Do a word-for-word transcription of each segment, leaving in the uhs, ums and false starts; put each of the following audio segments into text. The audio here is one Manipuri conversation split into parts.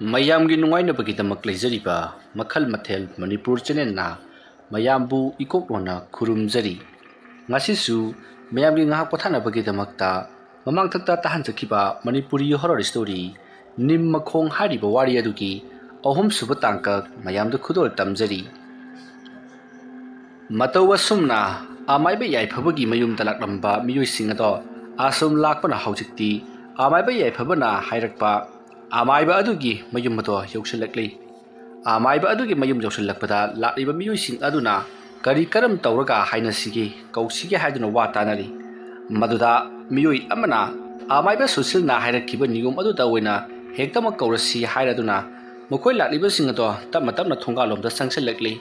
ꯃꯌꯥꯝꯒꯤ ꯅꯨꯡꯉꯥꯏꯅꯕꯒꯤꯗꯃꯛ ꯂꯩꯖꯔꯤꯕ ꯃꯈꯜ ꯃꯊꯦꯜ ꯃꯅꯤꯄꯨꯔ ꯆꯦꯅꯦꯜꯅ ꯃꯌꯥꯝꯕꯨ ꯏꯀꯣꯛꯂꯣꯟꯅ ꯈꯨꯔꯨꯝꯖꯔꯤ꯫ ꯉꯁꯤꯁꯨ ꯃꯌꯥꯝꯒꯤ ꯉꯥꯏꯍꯥꯛ ꯄꯣꯊꯥꯅꯕꯒꯤꯗꯃꯛꯇ ꯃꯃꯥꯡꯊꯛꯇ ꯇꯥꯍꯟꯖꯈꯤꯕ ꯃꯅꯤꯄꯨꯔꯤ ꯍꯣꯔꯔ ꯁ꯭ꯇꯣꯔꯤ ꯅꯤꯝ ꯃꯈꯣꯡ ꯍꯥꯏꯔꯤꯕ ꯋꯥꯔꯤ ꯑꯗꯨꯒꯤ ꯑꯍꯨꯝꯁꯨꯕ ꯇꯥꯡꯀꯛ ꯃꯌꯥꯝꯗ ꯈꯨꯗꯣꯜ ꯇꯝꯖꯔꯤ꯫ ꯃꯇꯧ ꯑꯁꯨꯝꯅ ꯑꯃꯥꯏꯕ ꯌꯥꯏꯐꯕꯒꯤ ꯃꯌꯨꯝꯗ ꯂꯥꯛꯂꯝꯕ ꯃꯤꯑꯣꯏꯁꯤꯡ ꯑꯗꯣ ꯑꯁꯨꯝ ꯂꯥꯛꯄꯅ ꯍꯧꯖꯤꯛꯇꯤ ꯑꯃꯥꯏꯕ ꯌꯥꯏꯐꯕꯅ ꯍꯥꯏꯔꯛꯄ ꯑꯃꯥꯏꯕ ꯑꯗꯨꯒꯤ ꯃꯌꯨꯝ ꯑꯗꯣ ꯌꯧꯁꯤꯜꯂꯛꯂꯤ꯫ ꯑꯃꯥꯏꯕ ꯑꯗꯨꯒꯤ ꯃꯌꯨꯝ ꯌꯧꯁꯤꯜꯂꯛꯄꯗ ꯂꯥꯛꯂꯤꯕ ꯃꯤꯑꯣꯏꯁꯤꯡ ꯑꯗꯨꯅ ꯀꯔꯤ ꯀꯔꯝ ꯇꯧꯔꯒ ꯍꯥꯏꯅꯁꯤꯒꯦ, ꯀꯧꯁꯤꯒꯦ ꯍꯥꯏꯗꯨꯅ ꯋꯥ ꯇꯥꯅꯔꯤ꯫ ꯃꯗꯨꯗ ꯃꯤꯑꯣꯏ ꯑꯃꯅ ꯑꯃꯥꯏꯕ ꯁꯨꯁꯤꯜꯅ ꯍꯥꯏꯔꯛꯈꯤꯕ ꯅꯤꯌꯣꯝ ꯑꯗꯨꯗ ꯑꯣꯏꯅ ꯍꯦꯛꯇꯃꯛ ꯀꯧꯔꯁꯤ ꯍꯥꯏꯔꯗꯨꯅ ꯃꯈꯣꯏ ꯂꯥꯛꯂꯤꯕꯁꯤꯡ ꯑꯗꯣ ꯇꯞꯅ ꯇꯞꯅ ꯊꯣꯡꯒꯥꯜꯂꯣꯝꯗ ꯆꯪꯁꯤꯜꯂꯛꯂꯤ꯫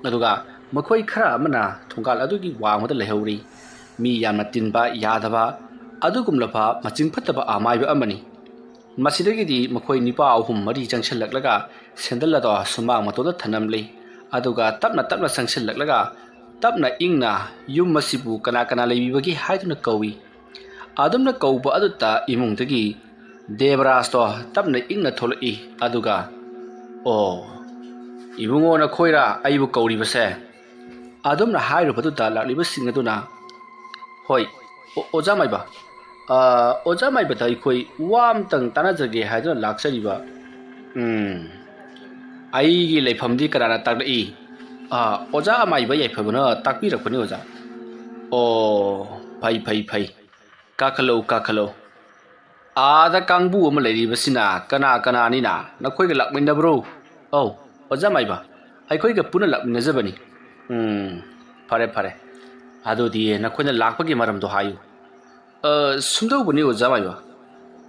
ꯑꯗꯨꯒ ꯃꯈꯣꯏ ꯈꯔ ꯑꯃꯅ ꯊꯣꯡꯒꯥꯜ ꯑꯗꯨꯒꯤ ꯋꯥꯡꯃꯗ ꯂꯩꯍꯧꯔꯤ꯫ ꯃꯤ ꯌꯥꯝꯅ ꯇꯤꯟꯕ ꯌꯥꯗꯕ ꯑꯗꯨꯒꯨꯝꯂꯕ ꯃꯆꯤꯡ ꯐꯠꯇꯕ ꯑꯃꯥꯏꯕ ꯑꯃꯅꯤ꯫ ꯃꯁꯤꯗꯒꯤꯗꯤ ꯃꯈꯣꯏ ꯅꯤꯄꯥ ꯑꯍꯨꯝ ꯃꯔꯤ ꯆꯪꯁꯤꯜꯂꯛꯂꯒ ꯁꯦꯟꯗꯜ ꯑꯗꯣ ꯁꯨꯃꯥꯡ ꯃꯇꯣꯟꯗ ꯊꯅꯝꯂꯤ꯫ ꯑꯗꯨꯒ ꯇꯞꯅ ꯇꯞꯅ ꯆꯪꯁꯤꯜꯂꯛꯂꯒ ꯇꯞꯅ ꯏꯪꯅ ꯌꯨꯝ ꯑꯁꯤꯕꯨ ꯀꯅꯥ ꯀꯅꯥ ꯂꯩꯕꯤꯕꯒꯦ ꯍꯥꯏꯗꯨꯅ ꯀꯧꯏ꯫ ꯑꯗꯨꯝꯅ ꯀꯧꯕ ꯑꯗꯨꯗ ꯏꯃꯨꯡꯗꯒꯤ ꯗꯦꯕꯔꯥꯖꯇꯣ ꯇꯞꯅ ꯏꯪꯅ ꯊꯣꯛꯂꯛꯏ꯫ ꯑꯗꯨꯒ, "ꯑꯣ, ꯏꯕꯨꯡꯉꯣ ꯅꯈꯣꯏꯔꯥ ꯑꯩꯕꯨ ꯀꯧꯔꯤꯕꯁꯦ?" ꯑꯗꯨꯝꯅ ꯍꯥꯏꯔꯨꯕꯗꯨꯗ ꯂꯥꯛꯂꯤꯕꯁꯤꯡ ꯑꯗꯨꯅ, "ꯍꯣꯏ, ꯑꯣ-, ꯑꯣꯖꯥ ꯃꯥꯏꯕ, ꯑ, ꯑꯣꯖꯥ ꯃꯥꯏꯕꯗ ꯑꯩꯈꯣꯏ ꯋꯥ ꯑꯝꯇꯪ ꯇꯥꯟꯅꯖꯒꯦ ꯍꯥꯏꯗꯨꯅ ꯂꯥꯛꯆꯔꯤꯕ꯫ ꯎꯝ, ꯑꯩꯒꯤ ꯂꯩꯐꯝꯗꯤ ꯀꯅꯥꯅ ꯇꯥꯛꯂꯛꯏ?" "ꯑ, ꯑꯣꯖꯥ ꯑꯃꯥꯏꯕ ꯌꯥꯏꯐꯕꯅ ꯇꯥꯛꯄꯤꯔꯛꯄꯅꯤ, ꯑꯣꯖꯥ꯫" "ꯑꯣ, ꯐꯩ, ꯐꯩ, ꯐꯩ꯫ ꯀꯥꯈꯠꯂꯛꯎ, ꯀꯥꯈꯠꯂꯛꯎ꯫ ꯑꯥꯗ ꯀꯥꯡꯕꯨ ꯑꯃ ꯂꯩꯔꯤꯕꯁꯤꯅ ꯀꯅꯥ ꯀꯅꯥꯅꯤꯅ? ꯅꯈꯣꯏꯒ ꯂꯥꯛꯃꯤꯟꯅꯕ꯭ꯔꯣ?" "ꯑꯧ, ꯑꯣꯖꯥ ꯃꯥꯏꯕ, ꯑꯩꯈꯣꯏꯒ ꯄꯨꯟꯅ ꯂꯥꯛꯃꯤꯟꯅꯖꯕꯅꯤ꯫" "ꯎꯝ, ꯐꯔꯦ, ꯐꯔꯦ꯫ ꯑꯗꯨꯗꯤ ꯅꯈꯣꯏꯅ ꯂꯥꯛꯄꯒꯤ ꯃꯔꯝꯗꯣ ꯍꯥꯏꯌꯨ꯫" "ꯑ, ꯁꯨꯝꯗꯧꯕꯅꯤ ꯑꯣꯖꯥ ꯃꯥꯏꯕ,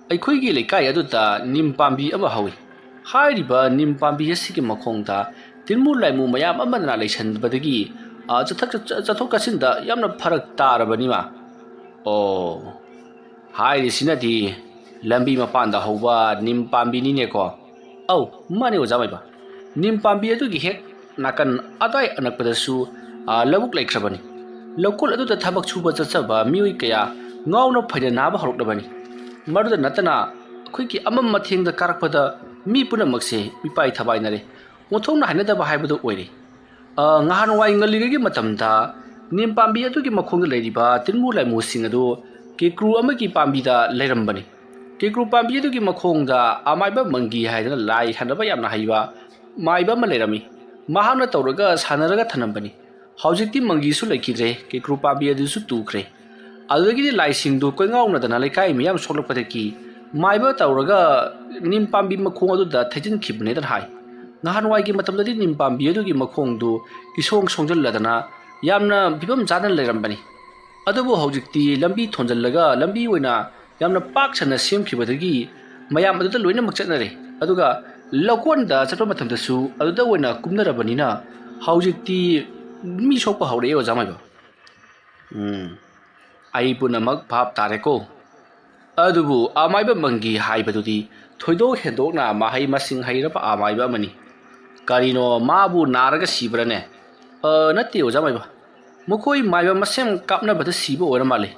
ꯑꯩꯈꯣꯏꯒꯤ ꯂꯩꯀꯥꯏ ꯑꯗꯨꯗ ꯅꯤꯝ ꯄꯥꯝꯕꯤ ꯑꯃ ꯍꯧꯏ꯫ ꯍꯥꯏꯔꯤꯕ ꯅꯤꯝ ꯄꯥꯝꯕꯤ ꯑꯁꯤꯒꯤ ꯃꯈꯣꯡꯗ ꯇꯤꯟꯃꯨ ꯂꯥꯏꯃꯨ ꯃꯌꯥꯝ ꯑꯃꯅ ꯂꯩꯁꯟꯕꯗꯒꯤ, ꯑ, ꯆꯠꯊꯛ-, ꯆꯠ-, ꯆꯠꯊꯣꯛ ꯆꯠꯁꯤꯟꯗ ꯌꯥꯝꯅ ꯐꯔꯛ ꯇꯥꯔꯕꯅꯤꯃ꯫" "ꯑꯣ, ꯍꯥꯏꯔꯤꯁꯤꯅꯗꯤ ꯂꯝꯕꯤ ꯃꯄꯥꯟꯗ ꯍꯧꯕ ꯅꯤꯝ ꯄꯥꯝꯕꯤꯅꯤꯅꯦꯀꯣ꯫" "ꯑꯧ, ꯃꯥꯅꯦ ꯑꯣꯖꯥ ꯃꯥꯏꯕ꯫ ꯅꯤꯝ ꯄꯥꯝꯕꯤ ꯑꯗꯨꯒꯤ ꯍꯦꯛ ꯅꯥꯀꯟ ꯑꯗ꯭ꯋꯥꯏ ꯑꯅꯛꯄꯗꯁꯨ, ꯑ, ꯂꯧꯕꯨꯛ ꯂꯩꯈ꯭ꯔꯕꯅꯤ꯫ ꯂꯧꯀꯣꯜ ꯑꯗꯨꯗ ꯊꯕꯛ ꯁꯨꯕ ꯆꯠꯆꯕ ꯃꯤꯑꯣꯏ ꯀꯌꯥ ꯉꯥꯎꯅ ꯐꯩꯅ ꯅꯥꯕ ꯍꯧꯔꯛꯂꯕꯅꯤ꯫ ꯃꯗꯨꯗ ꯅꯠꯇꯅ ꯑꯩꯈꯣꯏꯒꯤ ꯑꯃꯝ ꯑꯊꯦꯡꯗ ꯀꯥꯔꯛꯄꯗ ꯃꯤ ꯄꯨꯝꯅꯃꯛꯁꯦ ꯃꯤꯄꯥꯏ ꯊꯕꯥꯏꯅꯔꯦ꯫ ꯑꯣꯟꯊꯣꯛꯅ ꯍꯩꯅꯗꯕ ꯍꯥꯏꯕꯗꯨ ꯑꯣꯏꯔꯦ꯫ ꯑ, ꯉꯍꯥꯟꯋꯥꯏ ꯉꯜꯂꯤꯉꯩꯒꯤ ꯃꯇꯝꯗ ꯅꯤꯝ ꯄꯥꯝꯕꯤ ꯑꯗꯨꯒꯤ ꯃꯈꯣꯡꯗ ꯂꯩꯔꯤꯕ ꯇꯤꯟꯃꯨ ꯂꯥꯏꯃꯨꯁꯤꯡ ꯑꯗꯨ ꯀꯦꯀ꯭ꯔꯨ ꯑꯃꯒꯤ ꯄꯥꯝꯕꯤꯗ ꯂꯩꯔꯝꯕꯅꯤ꯫ ꯀꯦꯀ꯭ꯔꯨ ꯄꯥꯝꯕꯤ ꯑꯗꯨꯒꯤ ꯃꯈꯣꯡꯗ ꯑꯃꯥꯏꯕ ꯃꯪꯒꯤ ꯍꯥꯏꯗꯅ ꯂꯥꯏ ꯁꯥꯟꯅꯕ ꯌꯥꯝꯅ ꯍꯩꯕ ꯃꯥꯏꯕ ꯑꯃ ꯂꯩꯔꯝꯃꯤ꯫ ꯃꯍꯥꯛꯅ ꯇꯧꯔꯒ ꯁꯥꯟꯅꯔꯒ ꯊꯅꯝꯕꯅꯤ꯫ ꯍꯧꯖꯤꯛꯇꯤ ꯃꯪꯒꯤꯁꯨ ꯂꯩꯈꯤꯗ꯭ꯔꯦ, ꯀꯦꯀ꯭ꯔꯨ ꯄꯥꯝꯕꯤ ꯑꯗꯨꯁꯨ ꯇꯨꯈ꯭ꯔꯦ꯫ ꯑꯗꯨꯗꯒꯤꯗꯤ ꯂꯥꯏꯁꯤꯡꯗꯨ ꯀꯣꯏꯉꯥꯎꯅꯗꯅ ꯂꯩꯀꯥꯏ ꯃꯤꯌꯥꯝ ꯁꯣꯛꯂꯛꯄꯗꯒꯤ ꯃꯥꯏꯕ ꯇꯧꯔꯒ ꯅꯤꯝ ꯄꯥꯝꯕꯤ ꯃꯈꯣꯡ ꯑꯗꯨꯗ ꯊꯩꯖꯤꯟꯈꯤꯕꯅꯦꯅ ꯍꯥꯏ꯫ ꯉꯍꯥꯟꯋꯥꯏꯒꯤ ꯃꯇꯝꯗꯗꯤ ꯅꯤꯝ ꯄꯥꯝꯕꯤ ꯑꯗꯨꯒꯤ ꯃꯈꯣꯡꯗꯨ ꯏꯁꯣꯡ ꯁꯣꯡꯖꯜꯂꯗꯅ ꯌꯥꯝꯅ ꯐꯤꯕꯝ ꯆꯥꯗꯅ ꯂꯩꯔꯝꯕꯅꯤ꯫ ꯑꯗꯨꯕꯨ ꯍꯧꯖꯤꯛꯇꯤ ꯂꯝꯕꯤ ꯊꯣꯟꯖꯜꯂꯒ ꯂꯝꯕꯤ ꯑꯣꯏꯅ ꯌꯥꯝꯅ ꯄꯥꯛ ꯁꯟꯅ ꯁꯦꯝꯈꯤꯕꯗꯒꯤ ꯃꯌꯥꯝ ꯑꯗꯨꯗ ꯂꯣꯏꯅꯃꯛ ꯆꯠꯅꯔꯦ꯫ ꯑꯗꯨꯒ ꯂꯧꯀꯣꯟꯗ ꯆꯠꯄ ꯃꯇꯝꯗꯁꯨ ꯑꯗꯨꯗ ꯑꯣꯏꯅ ꯀꯨꯝꯅꯔꯕꯅꯤꯅ ꯍꯧꯖꯤꯛꯇꯤ ꯃꯤ ꯁꯣꯛꯄ ꯍꯧꯔꯛꯑꯦ, ꯑꯣꯖꯥ ꯃꯥꯏꯕ꯫ ꯎꯝ, ꯑꯩ ꯄꯨꯝꯅꯃꯛ ꯚꯥꯞ ꯇꯥꯔꯦꯀꯣ꯫ ꯑꯗꯨꯕꯨ ꯑꯃꯥꯏꯕ ꯃꯪꯒꯤ ꯍꯥꯏꯕꯗꯨꯗꯤ ꯊꯣꯏꯗꯣꯛ ꯍꯦꯟꯗꯣꯛꯅ ꯃꯍꯩ ꯃꯁꯤꯡ ꯍꯩꯔꯕ ꯑꯃꯥꯏꯕ ꯑꯃꯅꯤ꯫ ꯀꯔꯤꯅꯣ, ꯃꯥꯕꯨ ꯅꯥꯔꯒ ꯁꯤꯕ꯭ꯔꯅꯦ? ꯑ, ꯅꯠꯇꯦ, ꯑꯣꯖꯥ ꯃꯥꯏꯕ꯫ ꯃꯈꯣꯏ ꯃꯥꯏꯕ ꯃꯁꯦꯟ ꯀꯥꯞꯅꯕꯗ ꯁꯤꯕ ꯑꯣꯏꯔ ꯃꯥꯜꯂꯦ꯫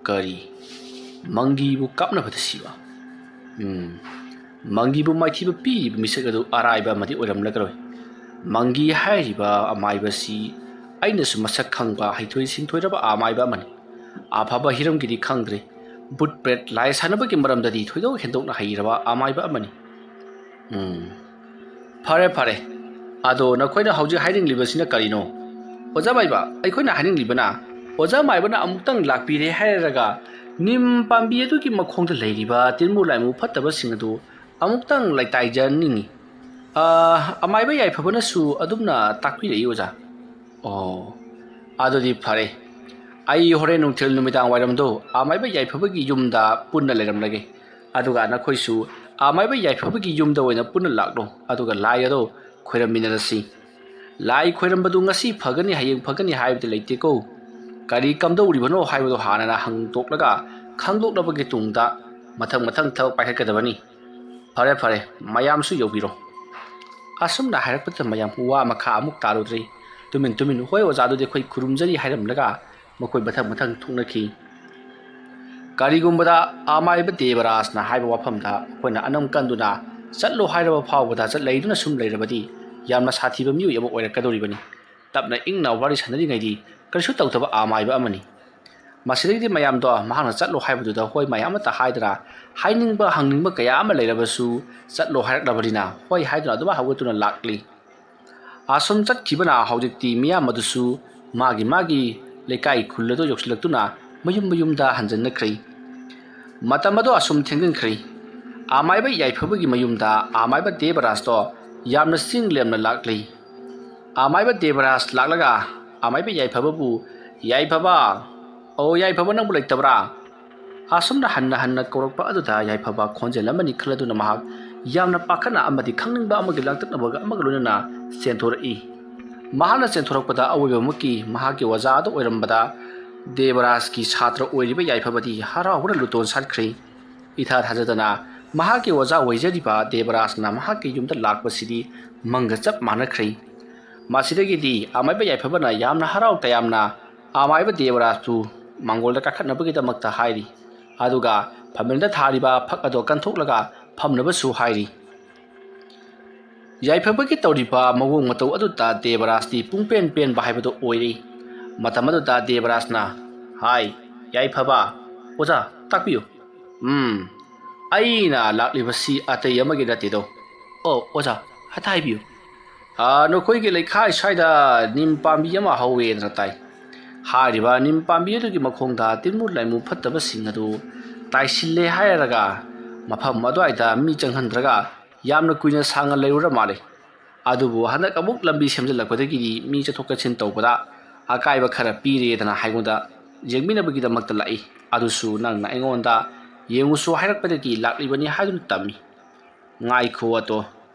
ꯀꯔꯤ? ꯃꯪꯒꯤꯕꯨ ꯀꯥꯞꯅꯕꯗ ꯁꯤꯕ? ꯎꯝ, ꯃꯪꯒꯤꯕꯨ ꯃꯥꯏꯊꯤꯕ ꯄꯤꯔꯤꯕ ꯃꯤꯁꯛ ꯑꯗꯨ ꯑꯔꯥꯏꯕ ꯑꯃꯗꯤ ꯑꯣꯏꯔꯝꯂꯒꯔꯣꯏ꯫ ꯃꯪꯒꯤ ꯍꯥꯏꯔꯤꯕ ꯑꯃꯥꯏꯕꯁꯤ ꯑꯩꯅꯁꯨ ꯃꯁꯛ ꯈꯪꯕ, ꯍꯩꯊꯣꯏ ꯁꯤꯡꯊꯣꯏꯔꯕ ꯑꯃꯥꯏꯕ ꯑꯃꯅꯤ꯫ ꯑꯐꯕ ꯍꯤꯔꯝꯒꯤꯗꯤ ꯈꯪꯗ꯭ꯔꯦ꯫ ꯕꯨꯠ ꯄ꯭ꯔꯦꯠ ꯂꯥꯏ ꯁꯥꯟꯅꯕꯒꯤ ꯃꯔꯝꯗꯗꯤ ꯊꯣꯏꯗꯣꯛ ꯍꯦꯟꯗꯣꯛꯅ ꯍꯩꯔꯕ ꯑꯃꯥꯏꯕ ꯑꯃꯅꯤ꯫ ꯎꯝ, ꯐꯔꯦ, ꯐꯔꯦ꯫ ꯑꯗꯣ ꯅꯈꯣꯏꯅ ꯍꯧꯖꯤꯛ ꯍꯥꯏꯅꯤꯡꯂꯤꯕꯁꯤꯅ ꯀꯔꯤꯅꯣ? ꯑꯣꯖꯥ ꯃꯥꯏꯕ, ꯑꯩꯈꯣꯏꯅ ꯍꯥꯏꯅꯤꯡꯂꯤꯕꯅ, ꯑꯣꯖꯥ ꯃꯥꯏꯕꯅ ꯑꯃꯨꯛꯇꯪ ꯂꯥꯛꯄꯤꯔꯦ ꯍꯥꯏꯔꯒ ꯅꯤꯝ ꯄꯥꯝꯕꯤ ꯑꯗꯨꯒꯤ ꯃꯈꯣꯡꯗ ꯂꯩꯔꯤꯕ ꯇꯤꯟꯃꯨ ꯂꯥꯏꯃꯨ ꯐꯠꯇꯕꯁꯤꯡ ꯑꯗꯨ ꯑꯃꯨꯛꯇꯪ ꯂꯩꯇꯥꯏꯖꯅꯤꯡꯉꯤ꯫ ꯑ, ꯑꯃꯥꯏꯕ ꯌꯥꯏꯐꯕꯅꯁꯨ ꯑꯗꯨꯝꯅ ꯇꯥꯛꯄꯤꯔꯛꯏ, ꯑꯣꯖꯥ꯫ ꯑꯣ, ꯑꯗꯨꯗꯤ ꯐꯔꯦ꯫ ꯑꯩ ꯍꯣꯔꯦꯟ ꯅꯨꯡꯊꯤꯜ ꯅꯨꯃꯤꯗꯥꯡ ꯋꯥꯏꯔꯝꯗꯣ ꯑꯃꯥꯏꯕ ꯌꯥꯏꯐꯕꯒꯤ ꯌꯨꯝꯗ ꯄꯨꯟꯅ ꯂꯩꯔꯝꯂꯒꯦ꯫ ꯑꯗꯨꯒ ꯅꯈꯣꯏꯁꯨ ꯑꯃꯥꯏꯕ ꯌꯥꯏꯐꯕꯒꯤ ꯌꯨꯝꯗ ꯑꯣꯏꯅ ꯄꯨꯟꯅ ꯂꯥꯛꯂꯣ꯫ ꯑꯗꯨꯒ ꯂꯥꯏ ꯑꯗꯣ ꯈꯣꯏꯔꯝꯃꯤꯟꯅꯔꯁꯤ꯫ ꯂꯥꯏ ꯈꯣꯏꯔꯝꯕꯗꯨ ꯉꯁꯤ ꯐꯒꯅꯤ, ꯍꯌꯦꯡ ꯐꯒꯅꯤ ꯍꯥꯏꯕꯗꯤ ꯂꯩꯇꯦꯀꯣ꯫ ꯀꯔꯤ ꯀꯝꯗꯧꯔꯤꯕꯅꯣ ꯍꯥꯏꯕꯗꯣ ꯍꯥꯟꯅꯅ ꯍꯪꯗꯣꯛꯂꯒ ꯈꯪꯗꯣꯛꯂꯕꯒꯤ ꯇꯨꯡꯗ ꯃꯊꯪ ꯃꯊꯪ ꯊꯕꯛ ꯄꯥꯏꯈꯠꯀꯗꯕꯅꯤ꯫ ꯐꯔꯦ, ꯐꯔꯦ, ꯃꯌꯥꯝꯁꯨ ꯌꯧꯕꯤꯔꯣ꯫ ꯑꯁꯨꯝꯅ ꯍꯥꯏꯔꯛꯄꯗ ꯃꯌꯥꯝ ꯋꯥ ꯃꯈꯥ ꯑꯃꯨꯛ ꯇꯥꯔꯨꯗ꯭ꯔꯦ꯫ ꯇꯨꯃꯤꯟ ꯇꯨꯃꯤꯟ, "ꯍꯣꯏ ꯑꯣꯖꯥ, ꯑꯗꯨꯗꯤ ꯑꯩꯈꯣꯏ ꯈꯨꯔꯨꯝꯖꯔꯤ" ꯍꯥꯏꯔꯝꯂꯒ ꯃꯈꯣꯏ ꯃꯊꯪ ꯃꯊꯪ ꯊꯣꯛꯅꯈꯤ꯫ ꯀꯔꯤꯒꯨꯝꯕꯗ ꯑꯃꯥꯏꯕ ꯗꯦꯕꯔꯥꯖꯅ ꯍꯥꯏꯕ ꯋꯥꯐꯝꯗ ꯑꯩꯈꯣꯏꯅ ꯑꯅꯝ ꯀꯟꯗꯨꯅ ꯆꯠꯂꯣ ꯍꯥꯏꯔꯕ ꯐꯥꯎꯕꯗ ꯆꯠ ꯂꯩꯗꯨꯅ ꯁꯨꯝ ꯂꯩꯔꯕꯗꯤ ꯌꯥꯝꯅ ꯁꯥꯊꯤꯕ ꯃꯤꯑꯣꯏ ꯑꯃ ꯑꯣꯏꯔꯛꯀꯗꯧꯔꯤꯕꯅꯤ꯫ ꯇꯞꯅ ꯏꯪꯅ ꯋꯥꯔꯤ ꯁꯥꯟꯅꯔꯤꯉꯩꯗꯤ ꯀꯔꯤꯁꯨ ꯇꯧꯗꯕ ꯑꯃꯥꯏꯕ ꯑꯃꯅꯤ꯫ ꯃꯁꯤꯗꯒꯤꯗꯤ ꯃꯌꯥꯝꯗꯣ ꯃꯍꯥꯛꯅ ꯆꯠꯂꯣ ꯍꯥꯏꯕꯗꯨꯗ ꯍꯣꯏ ꯃꯌꯥꯝ ꯑꯃꯠꯇ ꯍꯥꯏꯗꯅ, ꯍꯥꯏꯅꯤꯡꯕ ꯍꯪꯅꯤꯡꯕ ꯀꯌꯥ ꯑꯃ ꯂꯩꯔꯕꯁꯨ ꯆꯠꯂꯣ ꯍꯥꯏꯔꯛꯂꯕꯅꯤꯅ ꯍꯣꯏ ꯍꯥꯏꯗꯨꯅ ꯑꯗꯨꯃꯛ ꯍꯧꯒꯠꯇꯨꯅ ꯂꯥꯛꯂꯤ꯫ ꯑꯁꯨꯝ ꯆꯠꯈꯤꯕꯅ ꯍꯧꯖꯤꯛꯇꯤ ꯃꯤꯌꯥꯝ ꯑꯗꯨꯁꯨ ꯃꯥꯒꯤ ꯃꯥꯒꯤ ꯂꯩꯀꯥꯏ ꯈꯨꯜ ꯑꯗꯨ ꯌꯧꯁꯤꯜꯂꯛꯇꯨꯅ ꯃꯌꯨꯝ ꯃꯌꯨꯝꯗ ꯍꯟꯖꯤꯟꯅꯈ꯭ꯔꯦ꯫ ꯃꯇꯝ ꯑꯗꯨ ꯑꯁꯨꯝ ꯊꯦꯡꯖꯤꯟꯈ꯭ꯔꯦ꯫ ꯑꯃꯥꯏꯕ ꯌꯥꯏꯐꯕꯒꯤ ꯃꯌꯨꯝꯗ ꯑꯃꯥꯏꯕ ꯗꯦꯕꯔꯥꯖꯇꯣ ꯌꯥꯝꯅ ꯆꯤꯡ ꯂꯦꯝꯅ ꯂꯥꯛꯂꯤ꯫ ꯑꯃꯥꯏꯕ ꯗꯦꯕꯔꯥꯖ ꯂꯥꯛꯂꯒ ꯑꯃꯥꯏꯕ ꯌꯥꯏꯐꯕꯕꯨ, "ꯌꯥꯏꯐꯕ, ꯑꯣ ꯌꯥꯏꯐꯕ, ꯅꯪꯕꯨ ꯂꯩꯇꯕ꯭ꯔꯥ?" ꯑꯁꯨꯝꯅ ꯍꯟꯅ ꯍꯟꯅ ꯀꯧꯔꯛꯄ ꯑꯗꯨꯗ ꯌꯥꯏꯐꯕ ꯈꯣꯟꯖꯦꯜ ꯑꯃꯅꯤ ꯈꯜꯂꯗꯨꯅ ꯃꯍꯥꯛ ꯌꯥꯝꯅ ꯄꯥꯈꯠꯅ ꯑꯃꯗꯤ ꯈꯪꯅꯤꯡꯕ ꯑꯃꯒꯤ ꯂꯥꯡꯇꯛꯅꯕꯒ ꯑꯃꯒ ꯂꯣꯏꯅꯅ ꯆꯦꯟꯊꯣꯔꯛꯏ꯫ ꯃꯍꯥꯛꯅ ꯆꯦꯟꯊꯣꯔꯛꯄꯗ ꯑꯋꯣꯏꯕꯃꯛꯀꯤ ꯃꯍꯥꯛꯀꯤ ꯑꯣꯖꯥ ꯑꯗꯨ ꯑꯣꯏꯔꯝꯕꯗ ꯗꯦꯕꯔꯥꯖꯀꯤ ꯁꯥꯇ꯭ꯔ ꯑꯣꯏꯔꯤꯕ ꯌꯥꯏꯐꯕꯗꯤ ꯍꯔꯥꯎꯕꯅ ꯂꯨꯇꯣꯟ ꯁꯥꯠꯈ꯭ꯔꯦ꯫ ꯏꯊꯥ ꯊꯥꯖꯗꯅ ꯃꯍꯥꯛꯀꯤ ꯑꯣꯖꯥ ꯑꯣꯏꯖꯔꯤꯕ ꯗꯦꯕꯔꯥꯖꯅ ꯃꯍꯥꯛꯀꯤ ꯌꯨꯝꯗ ꯂꯥꯛꯄꯁꯤꯗꯤ ꯃꯪꯒ ꯆꯞ ꯃꯥꯟꯅꯈ꯭ꯔꯦ꯫ ꯃꯁꯤꯗꯒꯤꯗꯤ ꯑꯃꯥꯏꯕ ꯌꯥꯏꯐꯕꯅ ꯌꯥꯝꯅ ꯍꯔꯥꯎ ꯇꯌꯥꯝꯅ ꯑꯃꯥꯏꯕ ꯗꯦꯕꯔꯥꯖꯄꯨ ꯃꯥꯡꯒꯣꯜꯗ ꯀꯥꯈꯠꯅꯕꯒꯤꯗꯃꯛꯇ ꯍꯥꯏꯔꯤ꯫ ꯑꯗꯨꯒ ꯐꯝꯃꯦꯟꯗ ꯊꯥꯔꯤꯕ ꯐꯛ ꯑꯗꯨ ꯀꯟꯊꯣꯛꯂꯒ ꯐꯝꯅꯕꯁꯨ ꯍꯥꯏꯔꯤ꯫ ꯌꯥꯏꯐꯕꯒꯤ ꯇꯧꯔꯤꯕ ꯃꯑꯣꯡ ꯃꯇꯧ ꯑꯗꯨꯗ ꯗꯦꯕꯔꯥꯖꯇꯤ ꯄꯨꯡꯄꯦꯟ ꯄꯦꯟꯕ ꯍꯥꯏꯕꯗꯨ ꯑꯣꯏꯔꯦ꯫ ꯃꯇꯝ ꯑꯗꯨꯗ ꯗꯦꯕꯔꯥꯖꯅ, "ꯍꯥꯏ, ꯌꯥꯏꯐꯕ, ꯑꯣꯖꯥ, ꯇꯥꯛꯄꯤꯌꯨ꯫ ꯎꯝ, ꯑꯩꯅ ꯂꯥꯛꯂꯤꯕꯁꯤ ꯑꯇꯩ ꯑꯃꯒꯤ ꯅꯠꯇꯦꯗꯣ꯫ ꯑꯣ, ꯑꯣꯖꯥ, ꯍꯦꯛꯇ ꯍꯥꯏꯕꯤꯌꯨ꯫ ꯑꯥ, ꯅꯈꯣꯏꯒꯤ ꯂꯩꯈꯥꯏ ꯁ꯭ꯋꯥꯏꯗ ꯅꯤꯝ ꯄꯥꯝꯕꯤ ꯑꯃ ꯍꯧꯋꯦꯅ ꯇꯥꯏ꯫ ꯍꯥꯏꯔꯤꯕ ꯅꯤꯝ ꯄꯥꯝꯕꯤ ꯑꯗꯨꯒꯤ ꯃꯈꯣꯡꯗ ꯇꯤꯟꯃꯨ ꯂꯥꯏꯃꯨ ꯐꯠꯇꯕꯁꯤꯡ ꯑꯗꯨ ꯇꯥꯏꯁꯤꯜꯂꯦ ꯍꯥꯏꯔꯒ ꯃꯐꯝ ꯑꯗꯨꯋꯥꯏꯗ ꯃꯤ ꯆꯪꯍꯟꯗ꯭ꯔꯒ ꯌꯥꯝꯅ ꯀꯨꯏꯅ ꯁꯥꯡꯅ ꯂꯩꯔꯨꯔ ꯃꯥꯜꯂꯦ꯫ ꯑꯗꯨꯕꯨ ꯍꯟꯗꯛ ꯑꯃꯨꯛ ꯂꯝꯕꯤ ꯁꯦꯝꯖꯤꯜꯂꯛꯄꯗꯒꯤꯗꯤ ꯃꯤ ꯆꯠꯊꯣꯛ ꯆꯠꯁꯤꯟ ꯇꯧꯕꯗ ꯑꯀꯥꯏꯕ ꯈꯔ ꯄꯤꯔꯦꯗꯅ ꯑꯩꯉꯣꯟꯗ ꯌꯦꯡꯃꯤꯟꯅꯕꯒꯤꯗꯃꯛꯇ ꯂꯥꯛꯏ꯫ ꯑꯗꯨꯁꯨ ꯅꯪꯅ ꯑꯩꯉꯣꯟꯗ ꯌꯦꯡꯉꯨꯁꯨ ꯍꯥꯏꯔꯛꯄꯗꯒꯤ ꯂꯥꯛꯂꯤꯕꯅꯤ" ꯍꯥꯏꯗꯨꯅ ꯇꯝꯃꯤ꯫ "ꯉꯥꯏꯈꯣ ꯑꯇꯣ,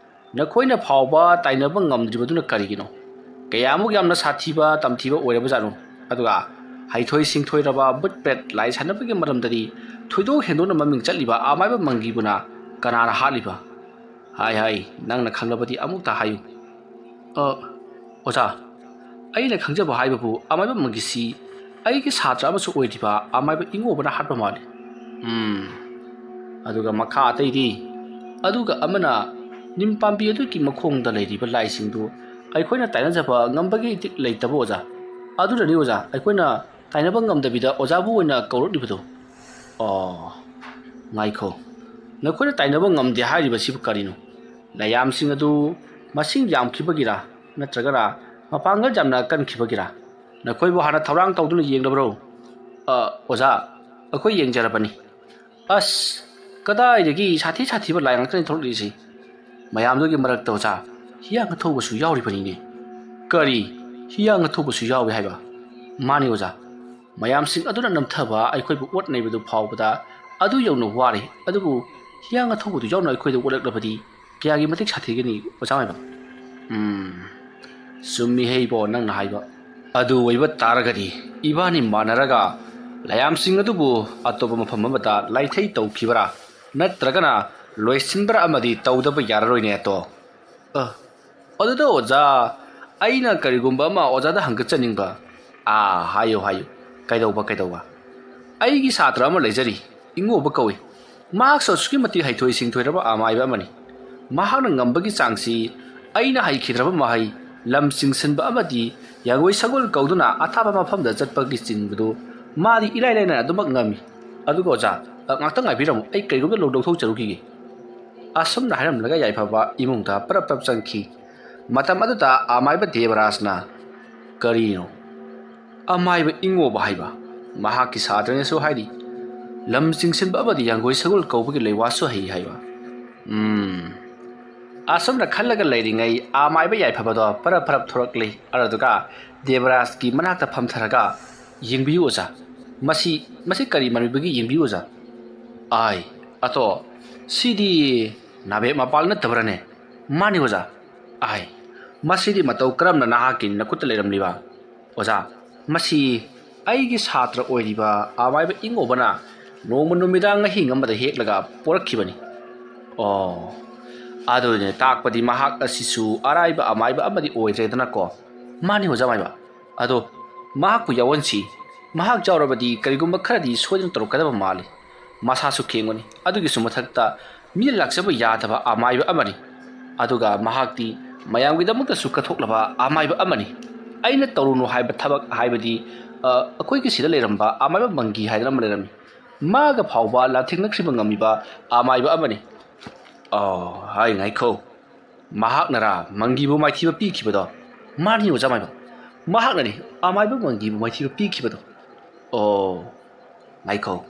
ꯅꯈꯣꯏꯅ ꯐꯥꯎꯕ ꯇꯥꯏꯅꯕ ꯉꯝꯗ꯭ꯔꯤꯕꯗꯨꯅ ꯀꯔꯤꯒꯤꯅꯣ? ꯀꯌꯥꯃꯨꯛ ꯌꯥꯝꯅ ꯁꯥꯊꯤꯕ ꯇꯝꯊꯤꯕ ꯑꯣꯏꯔꯕꯖꯥꯠꯅꯣ? ꯑꯗꯨꯒ ꯍꯩꯊꯣꯏ ꯁꯤꯡꯊꯣꯏꯔꯕ ꯕꯨꯠ ꯄ꯭ꯔꯦꯠ ꯂꯥꯏ ꯁꯥꯟꯅꯕꯒꯤ ꯃꯔꯝꯗꯗꯤ ꯊꯣꯏꯗꯣꯛ ꯍꯦꯟꯗꯣꯛꯅ ꯃꯃꯤꯡ ꯆꯠꯂꯤꯕ ꯑꯃꯥꯏꯕ ꯃꯪꯒꯤꯕꯨꯅ ꯀꯅꯥꯅ ꯍꯥꯠꯂꯤꯕ? ꯍꯥꯏ ꯍꯥꯏ, ꯅꯪꯅ ꯈꯪꯂꯕꯗꯤ ꯑꯃꯨꯛꯇ ꯍꯥꯏꯌꯨ꯫" "ꯑ, ꯑꯣꯖꯥ, ꯑꯩꯅ ꯈꯪꯖꯕ ꯍꯥꯏꯕꯕꯨ ꯑꯃꯥꯏꯕ ꯃꯪꯒꯤꯁꯤ ꯑꯩꯒꯤ ꯁꯥꯇ꯭ꯔ ꯑꯃꯁꯨ ꯑꯣꯏꯔꯤꯕ ꯑꯃꯥꯏꯕ ꯏꯉꯣꯕꯅ ꯍꯥꯠꯄ ꯃꯥꯜꯂꯤ꯫" "ꯎꯝ, ꯑꯗꯨꯒ ꯃꯈꯥ ꯑꯇꯩꯗꯤ?" ꯑꯗꯨꯒ ꯑꯃꯅ ꯅꯤꯝ ꯄꯥꯝꯕꯤ ꯑꯗꯨꯒꯤ ꯃꯈꯣꯡꯗ ꯂꯩꯔꯤꯕ ꯂꯥꯏꯁꯤꯡꯗꯨ ꯑꯩꯈꯣꯏꯅ ꯇꯥꯏꯅꯖꯕ ꯉꯝꯕꯒꯤ ꯏꯊꯤꯛ ꯂꯩꯇꯕ, ꯑꯣꯖꯥ꯫ ꯑꯗꯨꯅꯅꯤ, ꯑꯣꯖꯥ, ꯑꯩꯈꯣꯏꯅ ꯇꯥꯏꯅꯕ ꯉꯝꯗꯕꯤꯗ ꯑꯣꯖꯥꯕꯨ ꯑꯣꯏꯅ ꯀꯧꯔꯛꯂꯤꯕꯗꯣ꯫ ꯑꯣ, ꯉꯥꯏꯈꯣ꯫ ꯅꯈꯣꯏꯅ ꯇꯥꯏꯅꯕ ꯉꯝꯗꯦ ꯍꯥꯏꯔꯤꯕꯁꯤꯕꯨ ꯀꯔꯤꯅꯣ? ꯂꯥꯏꯌꯥꯝꯁꯤꯡ ꯑꯗꯨ ꯃꯁꯤꯡ ꯌꯥꯝꯈꯤꯕꯒꯤꯔꯥ, ꯅꯠꯇ꯭ꯔꯒꯅ ꯃꯄꯥꯡꯒꯜ ꯌꯥꯝꯅ ꯀꯟꯈꯤꯕꯒꯤꯔꯥ? ꯅꯈꯣꯏꯕꯨ ꯍꯥꯟꯅ ꯊꯧꯔꯥꯡ ꯇꯧꯗꯨꯅ ꯌꯦꯡꯂꯕ꯭ꯔꯣ? ꯑ, ꯑꯣꯖꯥ, ꯑꯩꯈꯣꯏ ꯌꯦꯡꯖꯔꯕꯅꯤ꯫ ꯑꯁ, ꯀꯗꯥꯏꯗꯒꯤ ꯁꯥꯊꯤ ꯁꯥꯊꯤꯕ ꯂꯥꯏ ꯉꯥꯛꯇꯅꯤ ꯊꯣꯛꯂꯛꯂꯤꯁꯤ꯫ ꯃꯌꯥꯝꯗꯨꯒꯤ ꯃꯔꯛꯇ, ꯑꯣꯖꯥ, ꯍꯤꯌꯥꯡ ꯑꯊꯧꯕꯁꯨ ꯌꯥꯎꯔꯤꯕꯅꯤꯅꯦ꯫ ꯀꯔꯤ? ꯍꯤꯌꯥꯡ ꯑꯊꯧꯕꯁꯨ ꯌꯥꯎꯏ ꯍꯥꯏꯕ? ꯃꯥꯅꯤ, ꯑꯣꯖꯥ꯫ ꯃꯌꯥꯝꯁꯤꯡ ꯑꯗꯨꯅ ꯅꯝꯊꯕ ꯑꯩꯈꯣꯏꯕꯨ ꯑꯣꯠ ꯅꯩꯕꯗꯨ ꯐꯥꯎꯕꯗ ꯑꯗꯨ ꯌꯧꯅ ꯋꯥꯔꯦ, ꯑꯗꯨꯕꯨ ꯍꯤꯌꯥꯡ ꯑꯊꯧꯕꯗꯨ ꯌꯥꯎꯅ ꯑꯩꯈꯣꯏꯗ ꯑꯣꯠꯂꯛꯂꯕꯗꯤ ꯀꯌꯥꯒꯤ ꯃꯇꯤꯛ ꯁꯥꯊꯤꯒꯅꯤ, ꯑꯣꯖꯥ ꯃꯥꯏꯕ? ꯎꯝ, ꯆꯨꯝꯃꯤꯍꯦ ꯏꯕꯣ, ꯅꯪꯅ ꯍꯥꯏꯕ꯫ ꯑꯗꯨ ꯑꯣꯏꯕ ꯇꯥꯔꯒꯗꯤ ꯏꯕꯥꯅꯤ ꯃꯥꯟꯅꯔꯒ ꯂꯥꯏꯌꯥꯝꯁꯤꯡ ꯑꯗꯨꯕꯨ ꯑꯇꯣꯞꯄ ꯃꯐꯝ ꯑꯃꯗ ꯂꯥꯏꯊꯩ ꯇꯧꯈꯤꯕꯔꯥ, ꯅꯠꯇ꯭ꯔꯒꯅ ꯂꯣꯏꯁꯤꯟꯕ꯭ꯔꯥ ꯑꯃꯗꯤ ꯇꯧꯗꯕ ꯌꯥꯔꯔꯣꯏꯅꯦ ꯑꯇꯣ꯫ ꯑ, ꯑꯗꯨꯗ ꯑꯣꯖꯥ, ꯑꯩꯅ ꯀꯔꯤꯒꯨꯝꯕ ꯑꯃ ꯑꯣꯖꯥꯗ ꯍꯪꯒꯠꯆꯅꯤꯡꯕ꯫ ꯑꯥ, ꯍꯥꯏꯌꯨ, ꯍꯥꯏꯌꯨ꯫ ꯀꯩꯗꯧꯕ, ꯀꯩꯗꯧꯕ? ꯑꯩꯒꯤ ꯁꯥꯇ꯭ꯔ ꯑꯃ ꯂꯩꯖꯔꯤ, ꯏꯉꯣꯕ ꯀꯧꯏ꯫ ꯃꯍꯥꯛꯁꯨ ꯑꯁꯨꯛꯀꯤ ꯃꯇꯤꯛ ꯍꯩꯊꯣꯏ ꯁꯤꯡꯊꯣꯏꯔꯕ ꯑꯃꯥꯏꯕ ꯑꯃꯅꯤ꯫ ꯃꯍꯥꯛꯅ ꯉꯝꯕꯒꯤ ꯆꯥꯡꯁꯤ ꯑꯩꯅ ꯍꯩꯈꯤꯗ꯭ꯔꯕ ꯃꯍꯩ, ꯂꯝ ꯆꯤꯡꯁꯤꯟꯕ ꯑꯃꯗꯤ ꯌꯥꯡꯒꯣꯏ ꯁꯒꯣꯜ ꯀꯧꯗꯨꯅ ꯑꯊꯥꯞꯄ ꯃꯐꯝꯗ ꯆꯠꯄꯒꯤ ꯆꯤꯡꯕꯗꯨ ꯃꯥꯗꯤ ꯏꯂꯥꯏ ꯂꯥꯏꯅ ꯑꯗꯨꯃꯛ ꯉꯝꯃꯤ꯫ ꯑꯗꯨꯒ ꯑꯣꯖꯥ, ꯑ, ꯉꯥꯛꯇꯪ ꯉꯥꯏꯕꯤꯔꯝꯃꯨ, ꯑꯩ ꯀꯔꯤꯒꯨꯝꯕ ꯂꯧ-, ꯂꯧꯊꯣꯛꯆꯔꯨꯈꯤꯒꯦ꯫ ꯑꯁꯨꯝꯅ ꯍꯥꯏꯔꯝꯂꯒ ꯌꯥꯏꯐꯕ ꯏꯃꯨꯡꯗ ꯄꯔꯞ ꯄꯔꯞ ꯆꯪꯈꯤ꯫ ꯃꯇꯝ ꯑꯗꯨꯗ ꯑꯃꯥꯏꯕ ꯗꯦꯕꯔꯥꯖꯅ, "ꯀꯔꯤꯅꯣ? ꯑꯃꯥꯏꯕ ꯏꯉꯣꯕ ꯍꯥꯏꯕ? ꯃꯍꯥꯛꯀꯤ ꯁꯥꯇ꯭ꯔꯅꯁꯨ ꯍꯥꯏꯔꯤ, ꯂꯝ ꯆꯤꯡꯁꯤꯟꯕ ꯑꯃꯗꯤ ꯌꯥꯡꯒꯣꯏ ꯁꯒꯣꯜ ꯀꯧꯕꯒꯤ ꯂꯩꯋꯥꯁꯨ ꯍꯩ ꯍꯥꯏꯕ?" ꯎꯝ꯫ ꯑꯁꯨꯝꯅ ꯈꯜꯂꯒ ꯂꯩꯔꯤꯉꯩ ꯑꯃꯥꯏꯕ ꯌꯥꯏꯐꯕꯗꯣ ꯄꯔꯞ ꯄꯔꯞ ꯊꯣꯔꯛꯂꯤ꯫ ꯑꯗꯨꯗꯨꯒ ꯗꯦꯕꯔꯥꯖꯀꯤ ꯃꯅꯥꯛꯇ ꯐꯝꯊꯔꯒ, "ꯌꯦꯡꯕꯤꯌꯨ ꯑꯣꯖꯥ, ꯃꯁꯤ, ꯃꯁꯤ ꯀꯔꯤ ꯃꯃꯤꯕꯒꯤ ꯌꯦꯡꯕꯤꯌꯨ ꯑꯣꯖꯥ?" "ꯑꯥꯏ, ꯑꯇꯣ, ꯁꯤꯗꯤ ꯅꯥꯕꯦꯞ ꯃꯄꯥꯜ ꯅꯠꯇꯕ꯭ꯔꯅꯦ?" "ꯃꯥꯅꯤ ꯑꯣꯖꯥ꯫" "ꯑꯥꯏ, ꯃꯁꯤꯗꯤ ꯃꯇꯧ ꯀꯔꯝꯅ ꯅꯍꯥꯛꯀꯤ ꯅꯈꯨꯠꯇ ꯂꯩꯔꯝꯂꯤꯕ?" "ꯑꯣꯖꯥ, ꯃꯁꯤ ꯑꯩꯒꯤ ꯁꯥꯇ꯭ꯔ ꯑꯣꯏꯔꯤꯕ ꯑꯃꯥꯏꯕ ꯏꯉꯣꯕꯅ ꯅꯣꯡꯃ ꯅꯨꯃꯤꯗꯥꯡ ꯑꯍꯤꯡ ꯑꯃꯗ ꯍꯦꯛꯂꯒ ꯄꯣꯔꯛꯈꯤꯕꯅꯤ꯫" "ꯑꯣ, ꯑꯗꯨꯅꯦ ꯇꯥꯛꯄꯗꯤ ꯃꯍꯥꯛ ꯑꯁꯤꯁꯨ ꯑꯔꯥꯏꯕ ꯑꯃꯥꯏꯕ ꯑꯃꯗꯤ ꯑꯣꯏꯗ꯭ꯔꯦꯗꯅꯀꯣ?" "ꯃꯥꯅꯤ ꯑꯣꯖꯥ ꯃꯥꯏꯕ꯫ ꯑꯗꯣ ꯃꯍꯥꯛꯄꯨ ꯌꯥꯎꯍꯟꯁꯤ꯫ ꯃꯍꯥꯛ ꯌꯥꯎꯔꯕꯗꯤ ꯀꯔꯤꯒꯨꯝꯕ ꯈꯔꯗꯤ ꯁꯣꯏꯗꯅ ꯇꯧꯔꯛꯀꯗꯕ ꯃꯥꯜꯂꯤ꯫ ꯃꯁꯥꯁꯨ ꯈꯦꯡꯕꯅꯤ꯫ ꯑꯗꯨꯒꯤꯁꯨ ꯃꯊꯛꯇ ꯃꯤꯅ ꯂꯥꯛꯆꯕ ꯌꯥꯗꯕ ꯑꯃꯥꯏꯕ ꯑꯃꯅꯤ꯫ ꯑꯗꯨꯒ ꯃꯍꯥꯛꯇꯤ ꯃꯌꯥꯝꯒꯤꯗꯃꯛꯇꯁꯨ ꯀꯠꯊꯣꯛꯂꯕ ꯑꯃꯥꯏꯕ ꯑꯃꯅꯤ꯫ ꯑꯩꯅ ꯇꯧꯔꯨꯅꯨ ꯍꯥꯏꯕ ꯊꯕꯛ ꯍꯥꯏꯕꯗꯤ, ꯑ, ꯑꯩꯈꯣꯏꯒꯤ ꯁꯤꯗ ꯂꯩꯔꯝꯕ ꯑꯃꯥꯏꯕ ꯃꯪꯒꯤ ꯍꯥꯏꯗꯅ ꯑꯃ ꯂꯩꯔꯝꯃꯤ꯫ ꯃꯥꯒ ꯐꯥꯎꯕ ꯂꯥꯟꯊꯦꯡꯅꯈ꯭ꯔꯤꯕ ꯉꯝꯃꯤꯕ ꯑꯃꯥꯏꯕ ꯑꯃꯅꯤ꯫ ꯑ, ꯍꯥꯏ ꯉꯥꯏꯈꯣ꯫ ꯃꯍꯥꯛꯅꯔꯥ ꯃꯪꯒꯤꯕꯨ ꯃꯥꯏꯊꯤꯕ ꯄꯤꯈꯤꯕꯗꯣ? ꯃꯥꯅꯤ, ꯑꯣꯖꯥ ꯃꯥꯏꯕ꯫ ꯃꯍꯥꯛꯅꯅꯤ ꯑꯃꯥꯏꯕ ꯃꯪꯒꯤꯕꯨ ꯃꯥꯏꯊꯤꯕ ꯄꯤꯈꯤꯕꯗꯣ꯫ ꯑꯣ, ꯉꯥꯏꯈꯣ꯫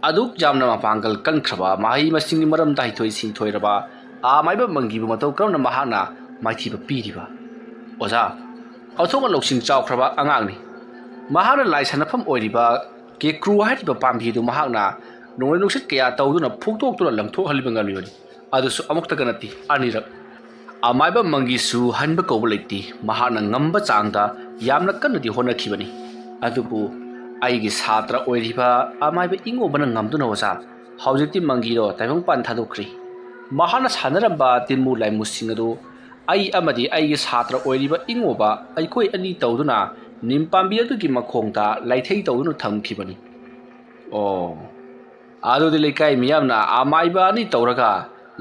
ꯑꯗꯨꯛ ꯌꯥꯝꯅ ꯃꯄꯥꯡꯒꯜ ꯀꯟꯈ꯭ꯔꯕ, ꯃꯍꯩ ꯃꯁꯤꯡꯒꯤ ꯃꯔꯝꯗ ꯍꯩꯊꯣꯏ ꯁꯤꯡꯊꯣꯏꯔꯕ ꯑꯃꯥꯏꯕ ꯃꯪꯒꯤꯕꯨ ꯃꯇꯧ ꯀꯔꯝꯅ ꯃꯍꯥꯛꯅ ꯃꯥꯏꯊꯤꯕ ꯄꯤꯔꯤꯕ? ꯑꯣꯖꯥ, ꯑꯣꯟꯊꯣꯛꯅ ꯂꯧꯁꯤꯡ ꯆꯥꯎꯈ꯭ꯔꯕ ꯑꯉꯥꯡꯅꯤ꯫ ꯃꯍꯥꯛꯅ ꯂꯥꯏ ꯁꯥꯟꯅꯐꯝ ꯑꯣꯏꯔꯤꯕ ꯀꯦꯀ꯭ꯔꯨ ꯍꯥꯏꯔꯤꯕ ꯄꯥꯝꯕꯤ ꯑꯗꯨ ꯃꯍꯥꯛꯅ ꯅꯣꯡꯂꯩ ꯅꯨꯡꯁꯤꯠ ꯀꯌꯥ ꯇꯧꯗꯨꯅ ꯐꯨꯛꯇꯣꯛꯇꯨꯅ ꯂꯪꯊꯣꯛꯍꯜꯂꯤꯕ ꯉꯝꯃꯤꯕꯅꯤ꯫ ꯑꯗꯨꯁꯨ ꯑꯃꯨꯛꯇꯒ ꯅꯠꯇꯦ, ꯑꯅꯤꯔꯛ꯫ ꯑꯃꯥꯏꯕ ꯃꯪꯒꯤꯁꯨ ꯍꯟꯕ ꯀꯧꯕ ꯂꯩꯇꯦ꯫ ꯃꯍꯥꯛꯅ ꯉꯝꯕ ꯆꯥꯡꯗ ꯌꯥꯝꯅ ꯀꯟꯅꯗꯤ ꯍꯣꯠꯅꯈꯤꯕꯅꯤ꯫ ꯑꯗꯨꯕꯨ ꯑꯩꯒꯤ ꯁꯥꯇ꯭ꯔ ꯑꯣꯏꯔꯤꯕ ꯑꯃꯥꯏꯕ ꯏꯉꯣꯕꯅ ꯉꯝꯗꯨꯅ, ꯑꯣꯖꯥ, ꯍꯧꯖꯤꯛꯇꯤ ꯃꯪꯒꯤꯗꯣ ꯇꯥꯏꯕꯪꯄꯥꯟ ꯊꯥꯗꯣꯛꯈ꯭ꯔꯦ꯫ ꯃꯍꯥꯛꯅ ꯁꯥꯟꯅꯔꯝꯕ ꯇꯤꯟꯃꯨ ꯂꯥꯏꯃꯨꯁꯤꯡ ꯑꯗꯨ ꯑꯩ ꯑꯃꯗꯤ ꯑꯩꯒꯤ ꯁꯥꯇ꯭ꯔ ꯑꯣꯏꯔꯤꯕ ꯏꯉꯣꯕ ꯑꯩꯈꯣꯏ ꯑꯅꯤ ꯇꯧꯗꯨꯅ ꯅꯤꯝ ꯄꯥꯝꯕꯤ ꯑꯗꯨꯒꯤ ꯃꯈꯣꯡꯗ ꯂꯥꯏꯊꯩ ꯇꯧꯗꯨꯅ ꯊꯝꯈꯤꯕꯅꯤ꯫ ꯑꯣ, ꯑꯗꯨꯗꯤ ꯂꯩꯀꯥꯏ ꯃꯤꯌꯥꯝꯅ ꯑꯃꯥꯏꯕ ꯑꯅꯤ ꯇꯧꯔꯒ